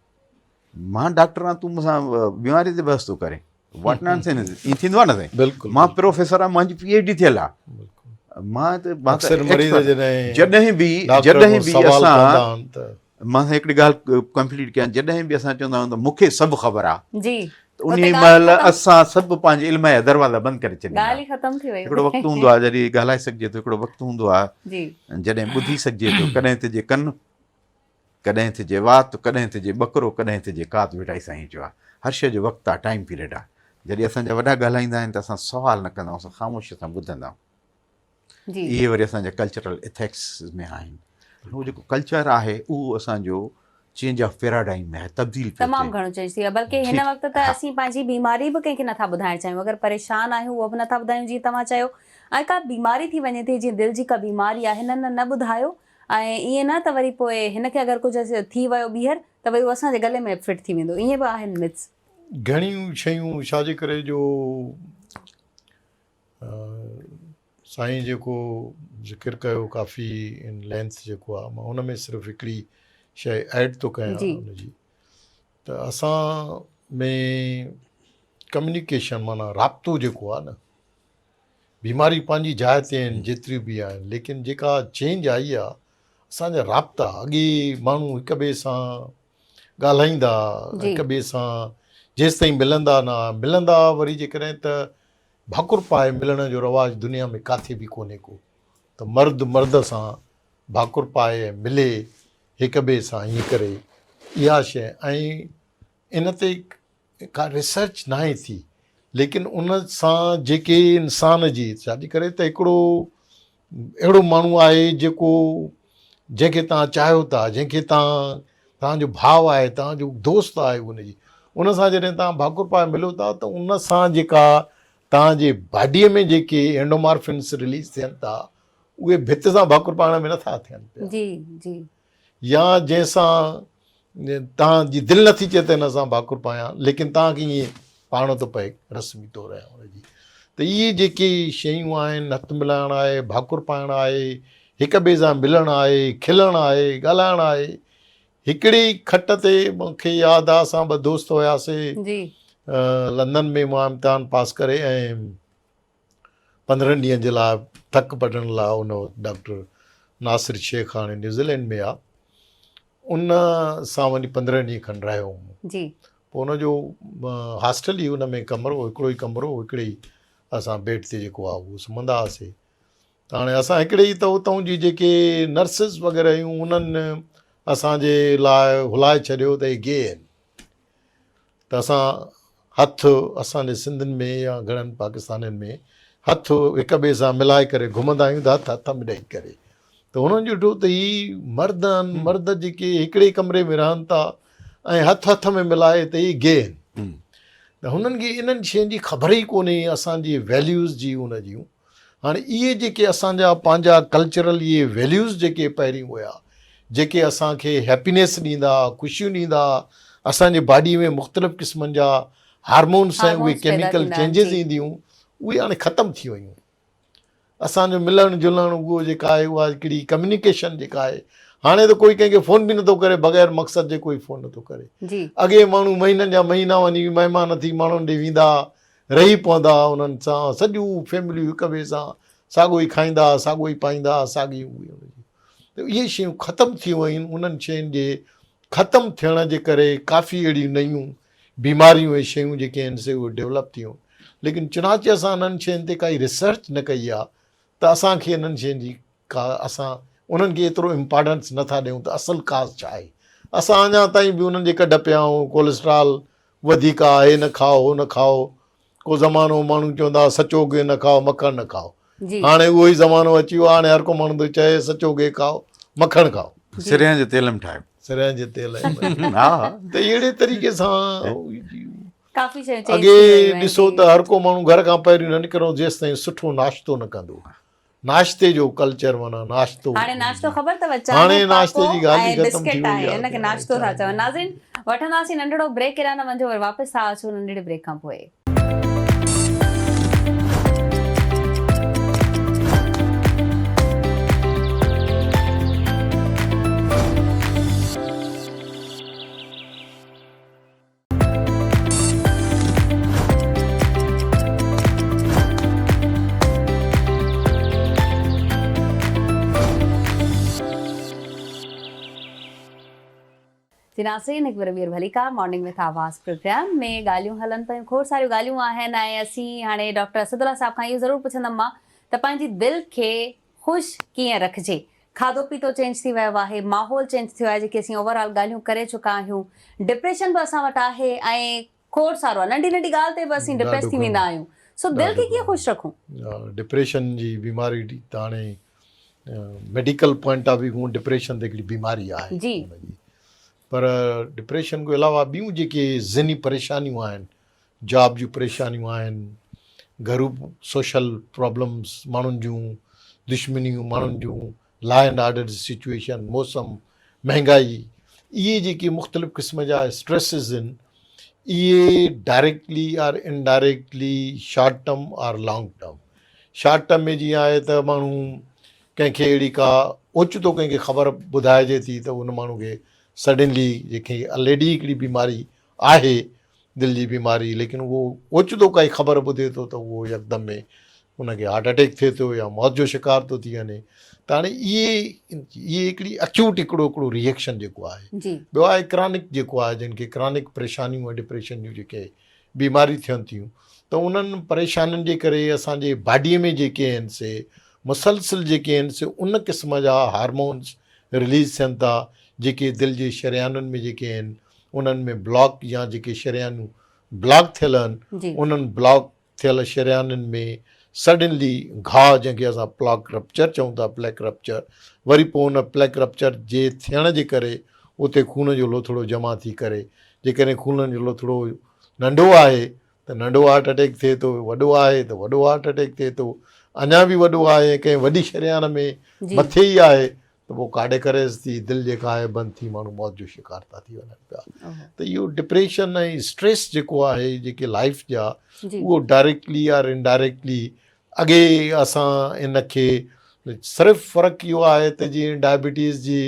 مان ڊاڪٽر آهيان تون مون سان بيماري تي بحث ٿو ڪرين واٽ نان سينس ائين ٿيندو آهي نه سائين
بلڪل
مان پروفيسر آهيان منهنجي پي ايڇ ڊي ٿيل آهي مان ته مان
اڪثر مريض جڏهن
جڏهن به جڏهن به اسان مان هڪڙي ڳالهه ڪمپليٽ ڪيان جڏهن به اسان چوندا آهيون ته مون کي سڀ خبر آهي
جي
ته انهي مهل اسان سڀ پنهنجي علم جا دروازا بند ڪري ڇڏيندا
ڳالهه ئي ختم ٿي وئي
هڪڙو وقت هوندو آهي جڏهن ڳالهائي سگهجي ٿو هڪڙو وقت هوندو آهي
جي
جڏهن ٻڌي سگهجي ٿو ڪڏهن ٿجي ڪن ڪڏهن ٿجي وات، ڪڏهن ٿجي ٻڪرو، ڪڏهن ٿجي ڪات ڀٽائي سائين چيو آهي. هر شيء جو وقت آهي، ٽائيم پيريڊ آهي. جڏهن اسان جا وڏا ڳالهائيندا آهن ته اسان سوال نه ڪندا آهيون، اسان خاموشيء سان ٻڌندا آهيون.
جي.
اهي وري اسان جا ڪلچرل ايٿڪس ۾ آهن. هو جيڪو ڪلچر آهي اهو اسان جو چينج آف پيراڊائم ۾ آهي تبديل پيو
تمام
ٿئي.
گهڻو چينج ٿي ويو آهي بلڪه هن وقت ته اسين پنهنجي بيماري به ڪنهن کي نٿا ٻڌائڻ چاهيون اگر پريشان آهيون اهو به نٿا ٻڌايون جيئن توهان چيو ۽ ڪا بيماري ٿي وڃي ٿي جيئن دل جي ڪا بيماري آهي نه نه نه ٻڌايو ۽ ائين نه ته وري پوء هن کي اگر ڪجهه ٿي ويو ٻيهر ته وري اهو اسان جي گلي ۾ فٽ ٿي ويندو ائين به آهن مٿس.
گهڻيون شيون ڇا جي ڪري جو سائين جيڪو ذڪر ڪيو ڪافي ان لينٿ جيڪو آ مان ان ۾ صرف هڪڙي شيء ايڊ ٿو ڪيان ان جي ته اسان ۾ ڪميونيڪيشن معنيٰ رابطو جيڪو آ نه بيماري پنهنجي جاء تي آهن جيتريون به آهن ليڪن جيڪا چينج آئي آ اسان جا رابطا اڳي ماڻهو هڪ ٻئي سان ڳالهائيندا هڪ ٻئي سان جيستائين ملندا نه ملندا وري جيڪڏهن ته ڀاڪر پائي ملڻ جو رواج دنيا ۾ ڪاٿي به ڪونهي ڪو ته مرد مرد سان ڀاڪر پائي ۽ ملي هڪ ٻئي سان ائين ڪري اها شيء ۽ ان تي ڪا ريسرچ ناهي ٿي ليڪن ان سان جيڪي انسان جي ڇاجي ڪري ته هڪڙو اهڙو ماڻهو آهي جيڪو جنهن کي توهان چاهيو ٿا جنهن کي توهان توهان جو ڀاء آهي توهان جو دوست آهي ان جي ان سان جڏهن توهان ڀاڪر پائي ملو ٿا ته ان سان جيڪا توهان جي باڊيء ۾ جيڪي اينڊومارفنس رليز ٿين ٿا اهي ڀت سان ڀاڪر پائڻ ۾ نٿا ٿين پيا
جي جي
يا جنهن سان توهان جي دل نٿي چئي ته هن سان ڀاڪر پايان ليڪن توهان کي ائين پائڻو ٿو پئي رسمي طور ۽ ان جي ته اهي جيڪي شيون آهن هٿ ملائڻ آهي ڀاڪر پائڻ آهي هڪ ٻئي سان ملڻ آهي کلڻ آهي ڳالهائڻ آهي هڪڙي کٽ تي مون کي ياد آهي اسان ٻه دوست هياسي
جي
لندن ۾ مان امتحان پاس ڪري ۽ 15 ڏينهن جي لاء ٿڪ پٽڻ لاء ان وقت ڊاڪٽر ناصر شيخ هاڻي نيوزيلينڊ ۾ آ ان سان وڃي 15 ڏينهن کن رهيو هوم
جي
پوء ان جو هاسٽل ئي ان ۾ ڪمرو هڪڙو ئي ڪمرو هڪڙي ئي اسان بيڊ تي جيڪو آ اهو سمهندا هئاسي ته هاڻي اسان هڪڙي ئي ته اتان جي جيڪي نرسز وغيره هيون انهن اسان جي لاء هلائي ڇڏيو ته هي گي آهن ته اسان هٿ اسان جي سنڌين ۾ يا گهڻن پاڪستانين ۾ هٿ هڪ ٻئي سان ملائي ڪري گهمندا آهيون ته هٿ هٿ ۾ ڏئي ڪري ته هنن ڏٺو ته هي مرد آهن مرد جيڪي هڪڙي ڪمري ۾ رهن ٿا ۽ هٿ هٿ ۾ ملائي ته هي گي آهن ته هنن کي انهن شين جي خبر ئي ڪونهي اسان جي ويليوز جي ان جون هاڻي اهي جيڪي اسان جا پنهنجا ڪلچرل اهي ويليوز جيڪي پهرين هيا جيڪي اسان کي هيپينيس ڏيندا ها خوشيون ڏيندا ها اسان جي باڊي ۾ مختلف قسمن جا هارمونس ۽ اهي ڪيميڪل چينجز اينديون اهي هاڻي ختم ٿي ويون اسان جو ملڻ جلڻ اهو جيڪا آهي اها هڪڙي ڪميونيڪيشن جيڪا آهي هاڻي ته ڪوئي ڪنهن کي فون به نٿو ڪري بغير مقصد جي ڪوئي فون نٿو ڪري اڳي ماڻهو مهينن جا مهينا وڃي مهمان ٿي ماڻهن ڏي ويندا رهي پوندا ها انهن سان سڄيون فيمليون هڪ ٻئي سان ساڳو ئي کائيندا ها ساڳو ئي پائيندا ها ساڳي هئي ان جي ته اهي شيون ختم ٿي ويون انهن شين جي ختم ٿيڻ جي ڪري ڪافي اهڙيون نيون بيماريون ۽ شيون جيڪي آهن سي اهي ڊيولپ ٿيون ليڪن چنانچه اسان انهن شين تي ڪائي ريسرچ نه ڪئي آهي ته اسان کي انهن شين جي ڪا اسان انهن کي ايترو امپارٽنس نٿا ڏيون ته اصل ڪاز ڇا آهي اسان اڃا تائين به انهن جي ڪڍ پيا آهيون ڪولسٽرال وڌيڪ آ هي نه کائو هو نه کائو ڪو زمانو ماڻهو چوندا ها سچو گيهه نه کائو مکڻ نه کائو هاڻي اهو ئي زمانو اچي ويو هاڻي هر ڪو ماڻهو ٿو چئي سچو گيهه کائو مکڻ کائو.
سريان جي تيل ۾ ٺاهيو.
سريان جي تيل ۾ ها ته اهڙي طريقي سان
ڪافي شيون چينج ٿي
اڳي
ويون آهن
ڏسو ته هر ڪو ماڻهو گهر کان پهريون نه نڪرندو جيستائين سٺو ناشتو نه ڪندو. ناشتي جو ڪلچر معنيٰ ناشتو.
هاڻي ناشتو خبر اٿو چانهه
هاڻي ناشتي
پاپو
جي ڳالهه
۽
ئي ختم ٿي
بسڪيٽ
وئي
آهي
آهي
ان کي ناشتو ٿا چون ناظرين وٺنداسين ننڍڙو بريڪ ڪيڏانهن نه وڃجو وري واپس ٿا اچون ننڍڙي بريڪ کان پوء. جي ناظرين هڪ ڀيرو ٻيهر ڀليڪار مارننگ وٿ آواز پروگرام ۾ ڳالهيون هلن پيون کوڙ ساريون ڳالهيون آهن ۽ اسين هاڻي ڊاڪٽر اسد الله صاحب کان اهو ضرور پڇندم مان ته پنهنجي دل کي خوش ڪيئن رکجي کاڌو پيتو چينج ٿي ويو آهي ماحول چينج ٿيو آهي جيڪي اسين اوور آل ڳالهيون ڪري چڪا آهيون ڊپريشن به اسان وٽ آهي ۽ کوڙ سارو آهي ننڍي ننڍي ڳالهه تي به اسين ڊپريس ٿي ويندا آهيون سو دل کي ڪيئن خوش رکون.
ڊپريشن جي بيماري ته هاڻي ميڊيڪل پوائنٽ آف ويو کان ڊپريشن ته هڪڙي بيماري آهي
جي
پر ڊپريشن کان علاوه ٻيون جيڪي ذهني پريشانيون آهن جاب جون پريشانيون آهن گهرو سوشل پرابلمس ماڻهن جون دشمنيون ماڻهن جون لا اينڊ آرڊر جي سچويشن موسم مهنگائي اهي جيڪي مختلف قسم جا اسٽريسز آهن اهي directly or indirectly short term or long term short term ۾ جيئن آهي ته ماڻهو ڪنهن کي اهڙي ڪا اوچتو ڪنهن کي خبر ٻڌائجي ٿي ته ان ماڻهو کي سڊنلي جيڪي الريڊي هڪڙي بيماري آهي دل جي بيماري ليڪن اهو اوچتو ڪائي خبر ٻڌي ٿو ته اهو يڪدم ۾ ان کي هارٽ اٽيڪ ٿئي ٿو يا موت جو شڪار ٿو ٿي وڃي ته هاڻي اهي اهي هڪڙي اڪيوٽ هڪڙو هڪڙو ريئڪشن جيڪو آهي
جي
ٻيو آهي ڪرانڪ جيڪو آهي جن کي ڪرانڪ پريشانيون ۽ ڊپريشن جون جيڪي بيماريون ٿين ٿيون ته انهن پريشانين جي ڪري اسان جي باڊي ۾ جيڪي آهن سي مسلسل جيڪي آهن سي ان قسم جا هارمونس رليز ٿين ٿا جيڪي دل جي شريانن ۾ جيڪي آهن انهن ۾ بلاڪ يا جيڪي شريانون بلاڪ ٿيل آهن انهن بلاڪ ٿيل شريانن ۾ سڊنلي گهاء جنهن کي اسان پلاڪ رپچر چئون ٿا پليڪ رپچر وري پوء ان پليڪ رپچر جي ٿيڻ جي ڪري اتي خون جو لوٿڙو جمع ٿي ڪري جيڪڏهن خون جو لوٿڙو ننڍو آهي ته ننڍو هارٽ اٽيڪ ٿئي ٿو وڏو آهي ته وڏو هارٽ اٽيڪ ٿئي ٿو اڃا به وڏو آهي ڪنهن وڏي شريان ۾ مٿي ئي آهي ته پوء ڪاڏي ڪريس ٿي دل جيڪا آهي بند ٿي ماڻهو موت جو شڪار ٿا ٿي وڃن پيا ته اهو ڊپريشن ۽ اسٽريس جيڪو آهي جيڪي لائف جا اهو ڊائريڪٽلي يا انڊائريڪٽلي اڳي اسان ان کي صرف فرق اهو آهي ته جيئن ڊائبٽيز جي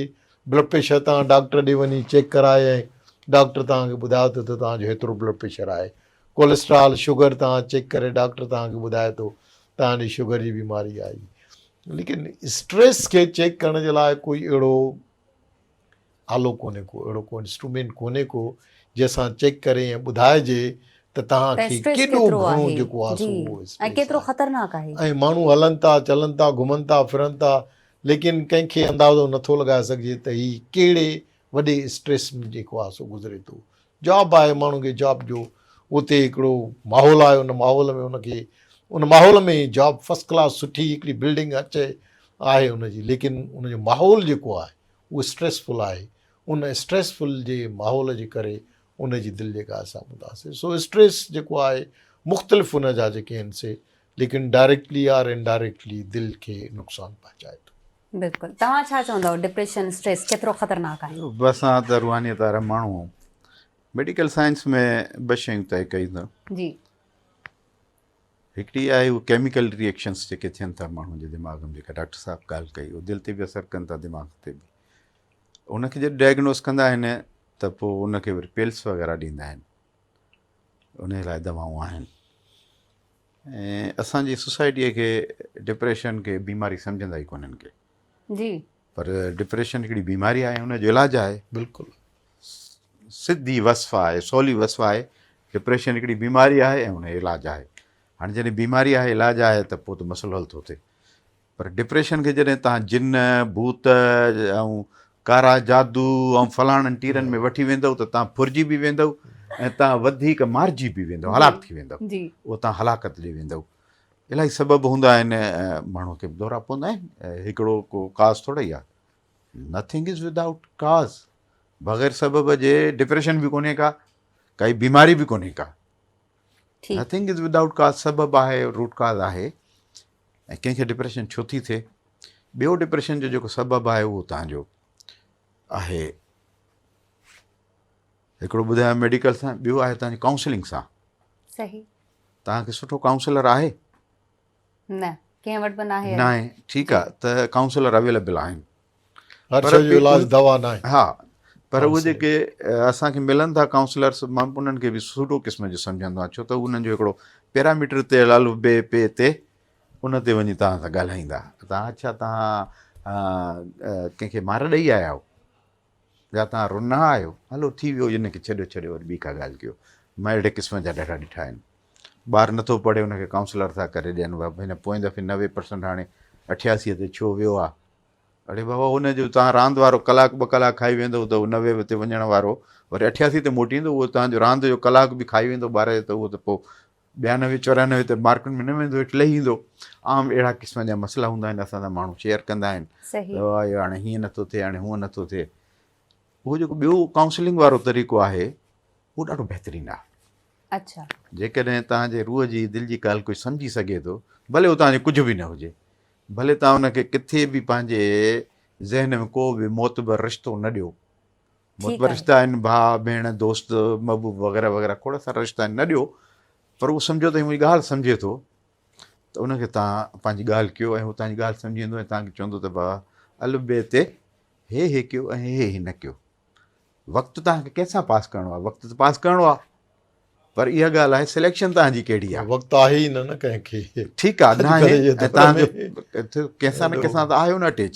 بلڊ پريشر تان ڊاڪٽر ڏي وڃي چيڪ ڪرائي ۽ ڊاڪٽر توهان کي ٻڌايو ٿو ته توهان جو هيترو بلڊ پريشر آهي ڪوليسٽرال شگر توهان چيڪ ڪري ڊاڪٽر توهان کي ٻڌائي ٿو توهان جي شگر جي بيماري آئي ليڪن اسٽريس کي چيڪ ڪرڻ جي لاء ڪوئي اهڙو آلو ڪونهي ڪو اهڙو ڪو انسٽرومينٽ ڪونهي ڪو جنهن سان چيڪ ڪري ۽ ٻڌائجي ته توهان کي ڪيڏو گهڻو جيڪو آهي سو اهو
۽ ڪيترو خطرناڪ آهي
۽ ماڻهو هلن ٿا چلن ٿا گهمن ٿا ڦرن ٿا ليڪن ڪنهن کي اندازو نٿو لڳائي سگهجي ته هي ڪهڙي وڏي اسٽريس ۾ جيڪو آهي سو گذري ٿو جاب آهي ماڻهو کي جاب جو اتي هڪڙو ماحول آهي ان ماحول ۾ ان کي ان ماحول ۾ جاب فرسٽ ڪلاس سٺي هڪڙي بلڊنگ اچي آهي ان جي ليڪن ان جو ماحول جيڪو آهي اهو اسٽريسفل آهي ان اسٽريسفل جي ماحول جي ڪري ان جي دل جيڪا آهي سا متاثر سو اسٽريس جيڪو آهي مختلف ان جا جيڪي آهن سي ليڪن ڊائريڪٽلي آر انڊائريڪٽلي دل کي نقصان پهچائي ٿو.
بلڪل توهان ڇا چوندؤ ڊپريشن اسٽريس ڪيترو خطرناڪ آهي؟
اسان ته روحانيت وارا ماڻهو آهيون ميڊيڪل سائنس ۾ ٻه شيون طئي ڪيون اٿن.
جي.
هڪڙي آهي اهو ڪيميڪل ري ايڪشنس جيڪي ٿين ٿا ماڻهو جي دماغ ۾ جيڪا ڊاڪٽر صاحب ڳالهه ڪئي اهو دل تي به اثر ڪن ٿا دماغ تي به ان کي جڏهن ڊائگنوز ڪندا آهن ته پوء ان کي وري پلس وغيره ڏيندا آهن ان لاء دوائون آهن ۽ اسان جي سوسائٽيء کي ڊپريشن کي بيماري سمجهندا ئي ڪونهن ڪي.
جي.
پر ڊپريشن هڪڙي بيماري آهي ان جو علاج آهي.
بلڪل.
سڌي وصف آهي سولي وصف آهي ڊپريشن هڪڙي بيماري آهي ۽ ان جو علاج آهي. هاڻي جڏهن بيماري آهي علاج آهي ته پوء ته مسئلو حل ٿو ٿئي. پر ڊپريشن کي جڏهن توهان جن، ڀوت ۽ ڪارا جادو ۽ فلاڻن ٽيرن ۾ وٺي ويندؤ ته توهان ڦرجي به ويندؤ ۽ توهان وڌيڪ مارجي به ويندؤ، هلاڪ ٿي ويندؤ. اهو توهان هلاڪت ڏي ويندؤ. الاهي سبب هوندا آهن ماڻهوء کي به دورا پوندا آهن. هڪڙو ڪو ڪاز ٿورڙي آهي. نٿنگ از ودائوٽ ڪاز. بغير سبب جي ڊپريشن به ڪونهي ڪا، ڪائي بيماري به ڪونهي ڪا. نٿنگ از ودائوٽ ڪاز سبب آهي، روٽ ڪاز آهي. ۽ ڪنهن کي ڊپريشن ڇو ٿي ٿئي؟ ٻيو ڊپريشن جو جيڪو سبب آهي اهو تان جو آهي هڪڙو ٻڌايو ميڊيڪل سان ٻيو آهي تان جي ڪائونسلنگ سان.
صحيح.
تان کي سٺو ڪائونسلر آهي؟
نه ڪنهن وٽ به ناهي.
ناهي ٺيڪ آ ته ڪائونسلر اويليبل آهن.
هر شيء جو علاج دوا ناهي.
ها پر اهي جيڪي اسان کي ملن ٿا ڪائونسلرس مان انهن کي به سوڊو قسم جو سمجهندو آهيان ڇو ته انهن جو هڪڙو پيراميٽر تي الف بي پي تي ان تي وڃي توهان سان ڳالهائيندا توهان اڇا توهان ڪنهن کي مار ڏئي آيا آهيو يا توهان رنا آهيو هلو ٿي ويو ان کي ڇڏيو ڇڏيو وري ٻي ڪا ڳالهه ڪيو مان اهڙي قسم جا ڏاڍا ڏٺا آهن ٻار نٿو پڙهي ان کي ڪائونسلر ٿا ڪري ڏين هن پوئين دفعي 90 پرسنٽ هاڻي 88 تي ڇو ويو آهي اڙي بابا ان جو توهان راند وارو ڪلاڪ ٻه ڪلاڪ کائي ويندو ته اهو 90 تي وڃڻ وارو وري 88 تي موٽي ايندو اهو توهان جو راند جو ڪلاڪ به کائي ويندو ٻار جو ته اهو ته پوء 92 94 ته مارڪن ۾ نه ويندو هيٺ لهي ايندو. عام اهڙا قسم جا مسئلا هوندا آهن اسان سان ماڻهو شيئر ڪندا آهن ته اهو هاڻي هيئن نٿو ٿئي هاڻي هونئن نٿو ٿئي. اهو جيڪو ٻيو ڪائونسلنگ وارو طريقو آهي اهو ڏاڍو بهترين آهي.
اڇا.
جيڪڏهن توهان جي روح جي دل جي ڳالهه ڪوئي سمجهي سگهي ٿو ڀلي اهو توهان جو ڪجهه به نه هجي ڀلي توهان ان کي ڪٿي به پنهنجي ذهن ۾ ڪو به معتبر رشتو نه ڏيو معتبر رشتا آهن ڀاء ڀيڻ دوست محبوب وغيره وغيره کوڙ سارا رشتا آهن نه ڏيو پر اهو سمجهو ته هي منهنجي ڳالهه سمجهي ٿو ته ان کي توهان پنهنجي ڳالهه ڪيو ۽ هو توهان جي ڳالهه سمجهي ويندو ۽ توهان کي چوندو ته بابا الف بي تي هي هي ڪيو ۽ هي هي نه ڪيو. وقت توهان کي ڪنهن سان پاس ڪرڻو آهي؟ وقت ته پاس ڪرڻو آهي پر اها ڳالهه آهي سليڪشن توهان جي ڪهڙي آهي؟
وقت آهي ئي نه نه ڪنهن کي.
ٺيڪ آهي ناهي ۽ توهان جو ڪنهن سان نه ڪنهن سان ته آهيو نه اٽيچ.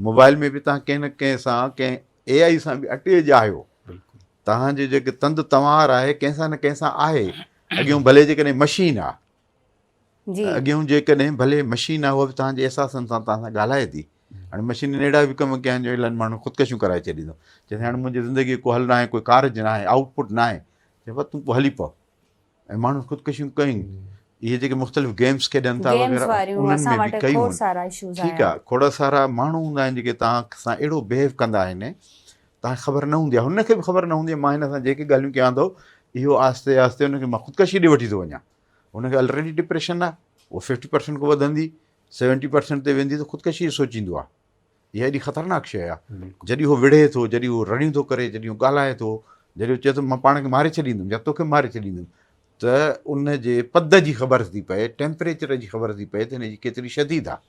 موبائل ۾ به توهان ڪنهن نه ڪنهن سان ڪنهن اي آئي سان به اٽيچ آهيو. توهان جي جيڪي تند تنوار آهي ڪنهن سان نه ڪنهن سان آهي. اڳيون ڀلي جيڪڏهن مشين آهي. اڳيون جيڪڏهن ڀلي مشين آهي اها به توهان جي احساسن سان توهان سان ڳالهائي ٿي. هاڻي مشينن اهڙا به ڪم ڪيا آهن جو الائي ماڻهو خودڪشيون ڪرائي ڇڏيندو. چئي ٿو هاڻي منهنجي زندگي جو ڪو حل ناهي، ڪوئي ڪارج ناهي، آئوٽ پٽ ناهي. چئي بس تون پوء هلي پئو. ۽ ماڻهن خودڪشيون ڪيون. اهي جيڪي مختلف گيمز کيڏن ٿا وغيره انهن ۾ به ڪيون. ٺيڪ آهي کوڙ سارا ماڻهو هوندا آهن جيڪي توهان سان اهڙو بهيو ڪندا آهن توهان کي خبر نه هوندي آهي هن کي به خبر نه هوندي آهي مان هن سان جيڪي ڳالهيون ڪيان ٿو اهو آهستي آهستي هن کي مان خودڪشي ڏي وٺي ٿو وڃان. هن کي الريڊي ڊپريشن آهي اهو ففٽي پرسنٽ کان وڌندي سيونٽي پرسنٽ تي ويندي ته خودڪشي جو سوچيندو آهي اها ايڏي خطرناڪ شيء آهي جڏهن هو وڙهي ٿو جڏهن هو رڙيون ٿو ڪري جڏهن هو ڳالهائي ٿو جڏهن هو چئي ٿو مان پاڻ کي ماري ڇڏيندم يا توکي ماري ڇڏيندم ته ان جي پد جي خبر ٿي پئي ٽيمپريچر جي خبر ٿي پئي ته هن جي ڪيتري شديد آهي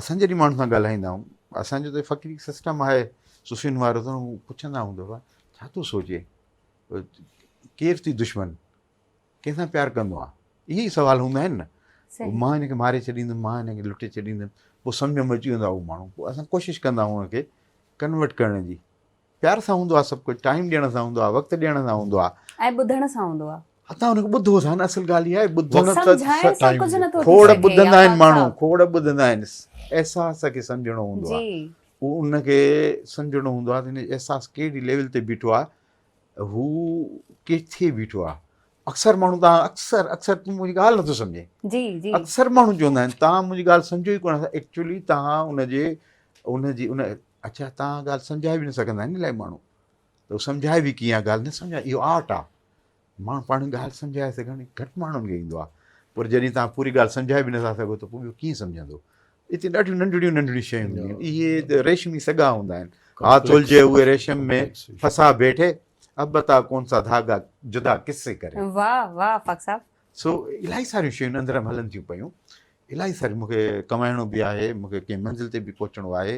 اسان جڏهن ماڻهن سان ڳالهائيندا آهيون اسانجو ته فقيري سسٽم آهي صوفين وارو ته پڇندا آهيون ته ڇا ٿو سوچي ڪير ٿي دشمن ڪنهن سان پيار ڪندو آهين؟ اهي ئي سوال هوندا آهن نه. مان هن کي ماري ڇڏيندم، مان هن کي لٽي ڇڏيندم. پوء سمجهه ۾ اچي ويندو آهي اهو ماڻهو. پوء اسان ڪوشش ڪندا آهيون ان کي ڪنورٽ ڪرڻ جي. پيار سان هوندو آهي سڀ ڪجهه، ٽائيم ڏيڻ سان هوندو آهي، وقت ڏيڻ سان هوندو آهي.
۽ ٻڌڻ سان هوندو آهي.
ها توهان ان کي ٻڌو ٿا نه، اصل ڳالهه اها آهي ٻڌو نه ته
سمجهائڻ سان ڪجهه نه ٿو ٿي
کوڙ
سگهي
ٻڌندا آهن
آفاق
ماڻهو،
صاحب.
کوڙ ٻڌندا آهن. احساس کي سمجهڻو هوندو آهي. اهو ان کي سمجهڻو هوندو آهي ته هن جو احساس ڪهڙي ليول تي بيٺو آهي. هو ڪٿي بيٺو آ. اڪثر ماڻهو تان اڪثر اڪثر تون منهنجي ڳالهه نٿو سمجهين.
جي جي.
اڪثر ماڻهو چوندا آهن تان منهنجي ڳالهه سمجهو ئي ڪونه ايڪچولي تان ان جي ان جي ان اڇا تان ڳالهه سمجهائي به نه سگهندا آهن الاهي ماڻهو ته سمجهائي به ڪيئن ڳالهه نه سمجهائي اهو آرٽ آ ماڻهو پاڻ ڳالهه سمجهائي سگهڻ گهٽ ماڻهن کي ايندو آ پر جڏهن تان پوري ڳالهه سمجهائي به نٿا سگهو ته پوء ٻيو ڪيئن سمجهندو اتي ڏاڍيون ننڍڙيون ننڍڙيون شيون هونديون آهن. اهي ته ريشمي سڳا هوندا آهن. هاٿ الجهي هئي ريشم ۾ ڦسا بيٺي، اب بتا ڪون سا ڌاڳا جدا ڪس سي ڪري.
واھ واھ آفاق صاحب.
سو الاهي ساريون شيون اندر ۾ هلن ٿيون پيون. الاهي ساريون مون کي ڪمائڻو به آهي، مون کي ڪنهن منزل تي به پهچڻو آهي،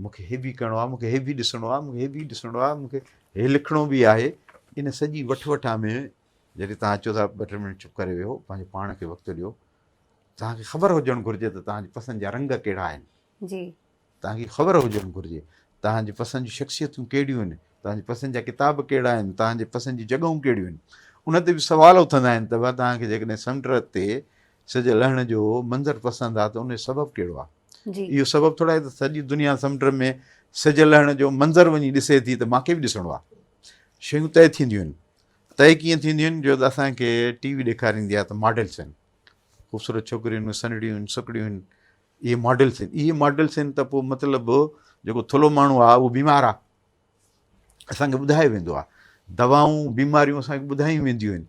مون کي هي به ڪرڻو آهي، مون کي هي به ڏسڻو آهي، مون کي هي به ڏسڻو آهي، مون کي هي لکڻو به آهي. ان سڄي وٺ وٺان ۾ جڏهن توهان اچو ٿا ٻه ٽي منٽ چپ ڪري ويهو، پنهنجي پاڻ کي وقت ڏيو. توهان کي خبر هجڻ گهرجي ته توهان جي پسند جا رنگ ڪهڙا آهن.
جي.
توهان کي خبر هجڻ گهرجي توهان جي پسند جون شخصيتون ڪهڙيون آهن، توهان جي پسند جا ڪتاب ڪهڙا آهن، توهان جي پسند جون جڳهون ڪهڙيون آهن. ان تي به سوال اٿندا آهن ته ڀا توهان کي جيڪڏهن سمنڊ تي سج لهڻ جو منظر پسند آهي ته ان جو سبب ڪهڙو آهي؟
جي.
اهو سبب ٿورو آهي ته سڄي دنيا سمنڊ ۾ سج لهڻ جو منظر وڃي ڏسي ٿي ته مان کي به ڏسڻو آهي. شيون طئي ٿينديون آهن. طئي ڪيئن ٿينديون آهن جو اسان کي ٽي وي ڏيکاريندي آهي ته ماڊلس آهن. خوبصورت ڇوڪريون آهن، سنهڙيون آهن، سڪڙيون آهن، اهي ماڊلس آهن. اهي ماڊلس آهن ته پوء مطلب جيڪو ٿلهو ماڻهو آهي اهو بيمار آهي. اسان کي ٻڌايو ويندو آهي. دوائون، بيماريون اسان کي ٻڌايون وينديون آهن.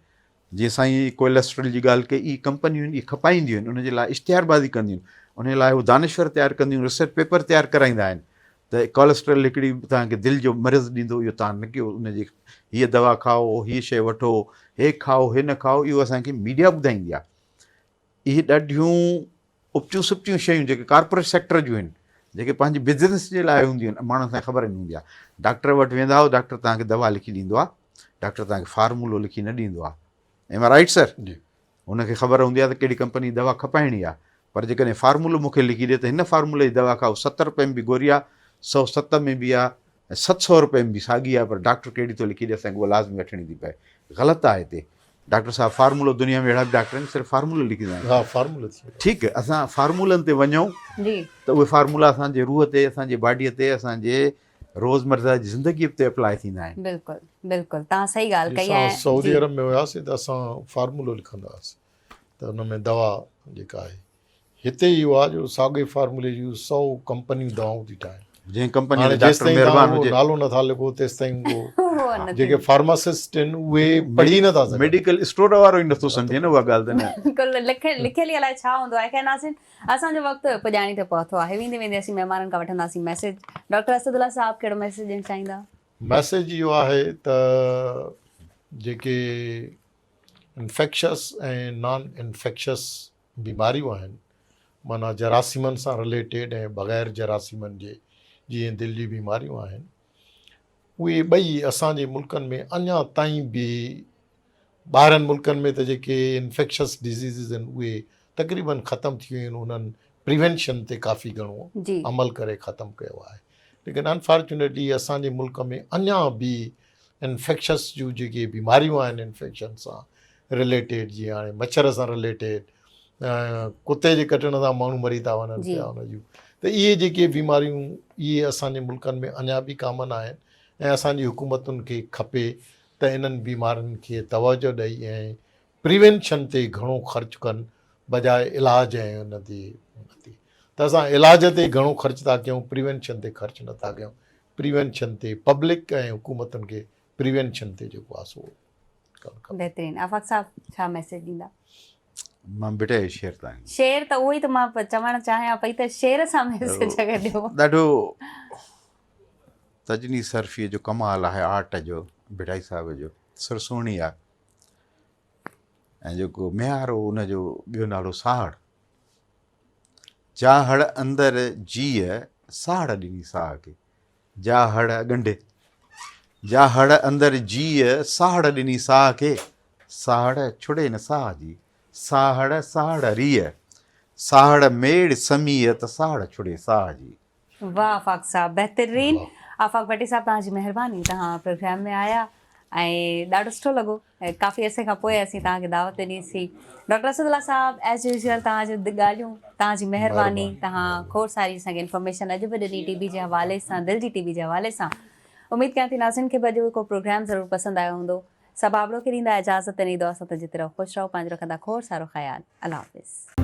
جيئن سائين ڪوليسٽرول جي ڳالهه ڪئي، اهي ڪمپنيون آهن، اهي کپائينديون آهن، ان جي لاء اشتهاربازي ڪنديون آهن، ان جي لاء هو دانشور تيار ڪنديون آهن، ريسرچ پيپر تيار ڪرائيندا آهن ته ڪوليسٽرول هڪڙي توهان کي دل جو مرض ڏيندو، اهو توهان نه ڪيو، ان جي هيء دوا کائو، هيء شيء وٺو، هي کائو، هي نه کائو، اهو اسان کي ميڊيا ٻڌائيندي آهي. اهي ڏاڍيون ابتيون سبتيون شيون جيڪي ڪارپوريٽ سيڪٽر جون آهن، جيڪي پنهنجي بزنس جي لاء هونديون آهن، ماڻهن کي خبر نه هوندي آهي. ڊاڪٽر وٽ ويندا آهيو، ڊاڪٽر توهان کي دوا لکي ڏيندو آهي، ڊاڪٽر توهان کي فارمولو لکي نه ڏيندو آهي. M I right sir?
جي.
هن کي خبر هوندي آهي ته ڪهڙي ڪمپني جي دوا کپائڻي آهي، پر جيڪڏهن فارمولو مون کي لکي ڏي ته هن فارمولي جي دوا کائو 70 رپئي ۾ به گوري آهي، 107 ۾ به آهي ۽ 700 رپئي ۾ به ساڳي آهي پر ڊاڪٽر ڪهڙي ٿو لکي ڏي اسان کي اها لازمي وٺڻي ٿي پئي. غلط آهي هتي ڊاڪٽر صاحب فارمولو دنيا ۾ اهڙا به ڊاڪٽر آهن صرف فارمولو لکيندا آهن.
ها فارمولو ٿي ويو.
ٺيڪ اسان فارمولن تي وڃون
جي.
ته اهي فارمولا اسان جي روح تي اسان جي باڊي تي اسان جي روزمره جي زندگي تي اپلاء ٿيندا آهن.
بلڪل بلڪل توهان صحيح ڳالهه ڪئي
اسان
آهي
سعودي
جي.
عرب ۾ هياسين ته اسان فارمولو لکندا هئاسين ته ان ۾ دوا جيڪا آهي هتي اهو آهي جو ساڳئي فارمولي جون سئو ڪمپنيون دوائون ٿي ٺاهن.
جنهن ڪمپني
هاڻي
جو ڊاڪٽر
جيستائين توهان
مهربان
اهو
هجي.
نالو نٿا لکو تيستائين اهو
اهو نه
جيڪي
ٿيندو.
فارماسسٽ آهن اهي پڙهي نٿا سگهن.
ميڊيڪل اسٽور وارو ئي نٿو سمجهي نه اها ڳالهه ته نه.
بلڪل لکيل ئي الائي ڇا هوندو آهي. خير ناظرين اسان جو وقت پڄاڻي تي پهتو آهي. ويندي ويندي اسين مهمانن کان وٺنداسين ميسيج. ڊاڪٽر اسد الله صاحب ڪهڙو ميسيج ڏيڻ چاهيندا؟
ميسيج اهو آهي ته جيڪي انفيڪشس ۽ نان انفيڪشس بيماريون آهن معنيٰ جراثيمن سان رليٽيڊ ۽ بغير جراثيمن جي جيئن دل جي بيماريون آهن اهي ٻئي اسان جي ملڪن ۾ اڃا تائين به ٻاهرن ملڪن ۾ ته جيڪي انفيڪشس ڊزيزز آهن اهي تقريبن ختم ٿي ويون آهن انهن پريونشن تي ڪافي گهڻو عمل ڪري ختم ڪيو آهي ليڪن انفارچونيٽلي اسان جي ملڪ ۾ اڃا به انفيڪشس جون جيڪي بيماريون آهن انفيڪشن سان رليٽيڊ جيئن هاڻي مڇر سان رليٽيڊ ڪتي جي ڪٽڻ سان ماڻهو مري ٿا وڃن پيا ان جون ته اهي جيڪي بيماريون اهي اسان جي ملڪن ۾ اڃا به ڪامن آهن ۽ اسان جي حڪومتن کي کپي ته انهن بيمارين کي توجه ڏئي ۽ پريونشن تي گهڻو خرچ ڪن بجاء علاج ۽ ان تي ته اسان علاج تي گهڻو خرچ ٿا ڪيون پريونشن تي خرچ نٿا ڪيون پريونشن تي پبلڪ ۽ حڪومتن کي پريونشن تي جيڪو آهي سو ڪرڻ کپي.
بهترين آفاق صاحب ڇا ميسيج ڏيندا.
مان ڀٽائي جو شعر تان.
شعر ته اهو ئي ته مان چوڻ چاهيان پئي ته شعر سان ميسيج اگر ڏيو.
ڏاڍو تجني صرفي جو ڪمال آهي آرٽ جو ڀٽائي صاحب جو سر سهڻي آهي ۽ جيڪو ميهار هو ان جو ٻيو نالو ساهڙ جا هڙ اندر جيء، ساهڙ ڏني ساهه کي. جا هڙ ڳنڍي. جا هڙ اندر جيء، ساهڙ ڏني ساهه کي. ساهڙ ڇڙي نه ساهه جي، ساهڙ ساهڙ ريء. ساهڙ ميڙ سميء ته ساهڙ ڇڙي ساهه جي.
واھ آفاق صاحب بهترين آفاق ڀٽي صاحب توهان جي مهرباني توهان پروگرام ۾ آيا ۽ ڏاڍو سٺو لڳو ۽ ڪافي عرصي کان پوء اسين توهان کي دعوت ڏني سي ڊاڪٽر اسد الله صاحب ايز يوزوال توهان جون ڳالهيون توهان جي مهرباني توهان کوڙ ساري اسان کي انفارميشن اڄ به ڏني ٽي بي جي حوالي سان دل جي ٽي بي جي حوالي سان اميد ڪيان ٿي ناظرين کي به اڄ ڪو پروگرام ضرور پسند آيو هوندو سڀ آبڙو کي ڏيندا اجازت ۽ دعا سان ته جتي رهو خوش رهو پنهنجو رکندا کوڙ سارو خيال الله حافظ.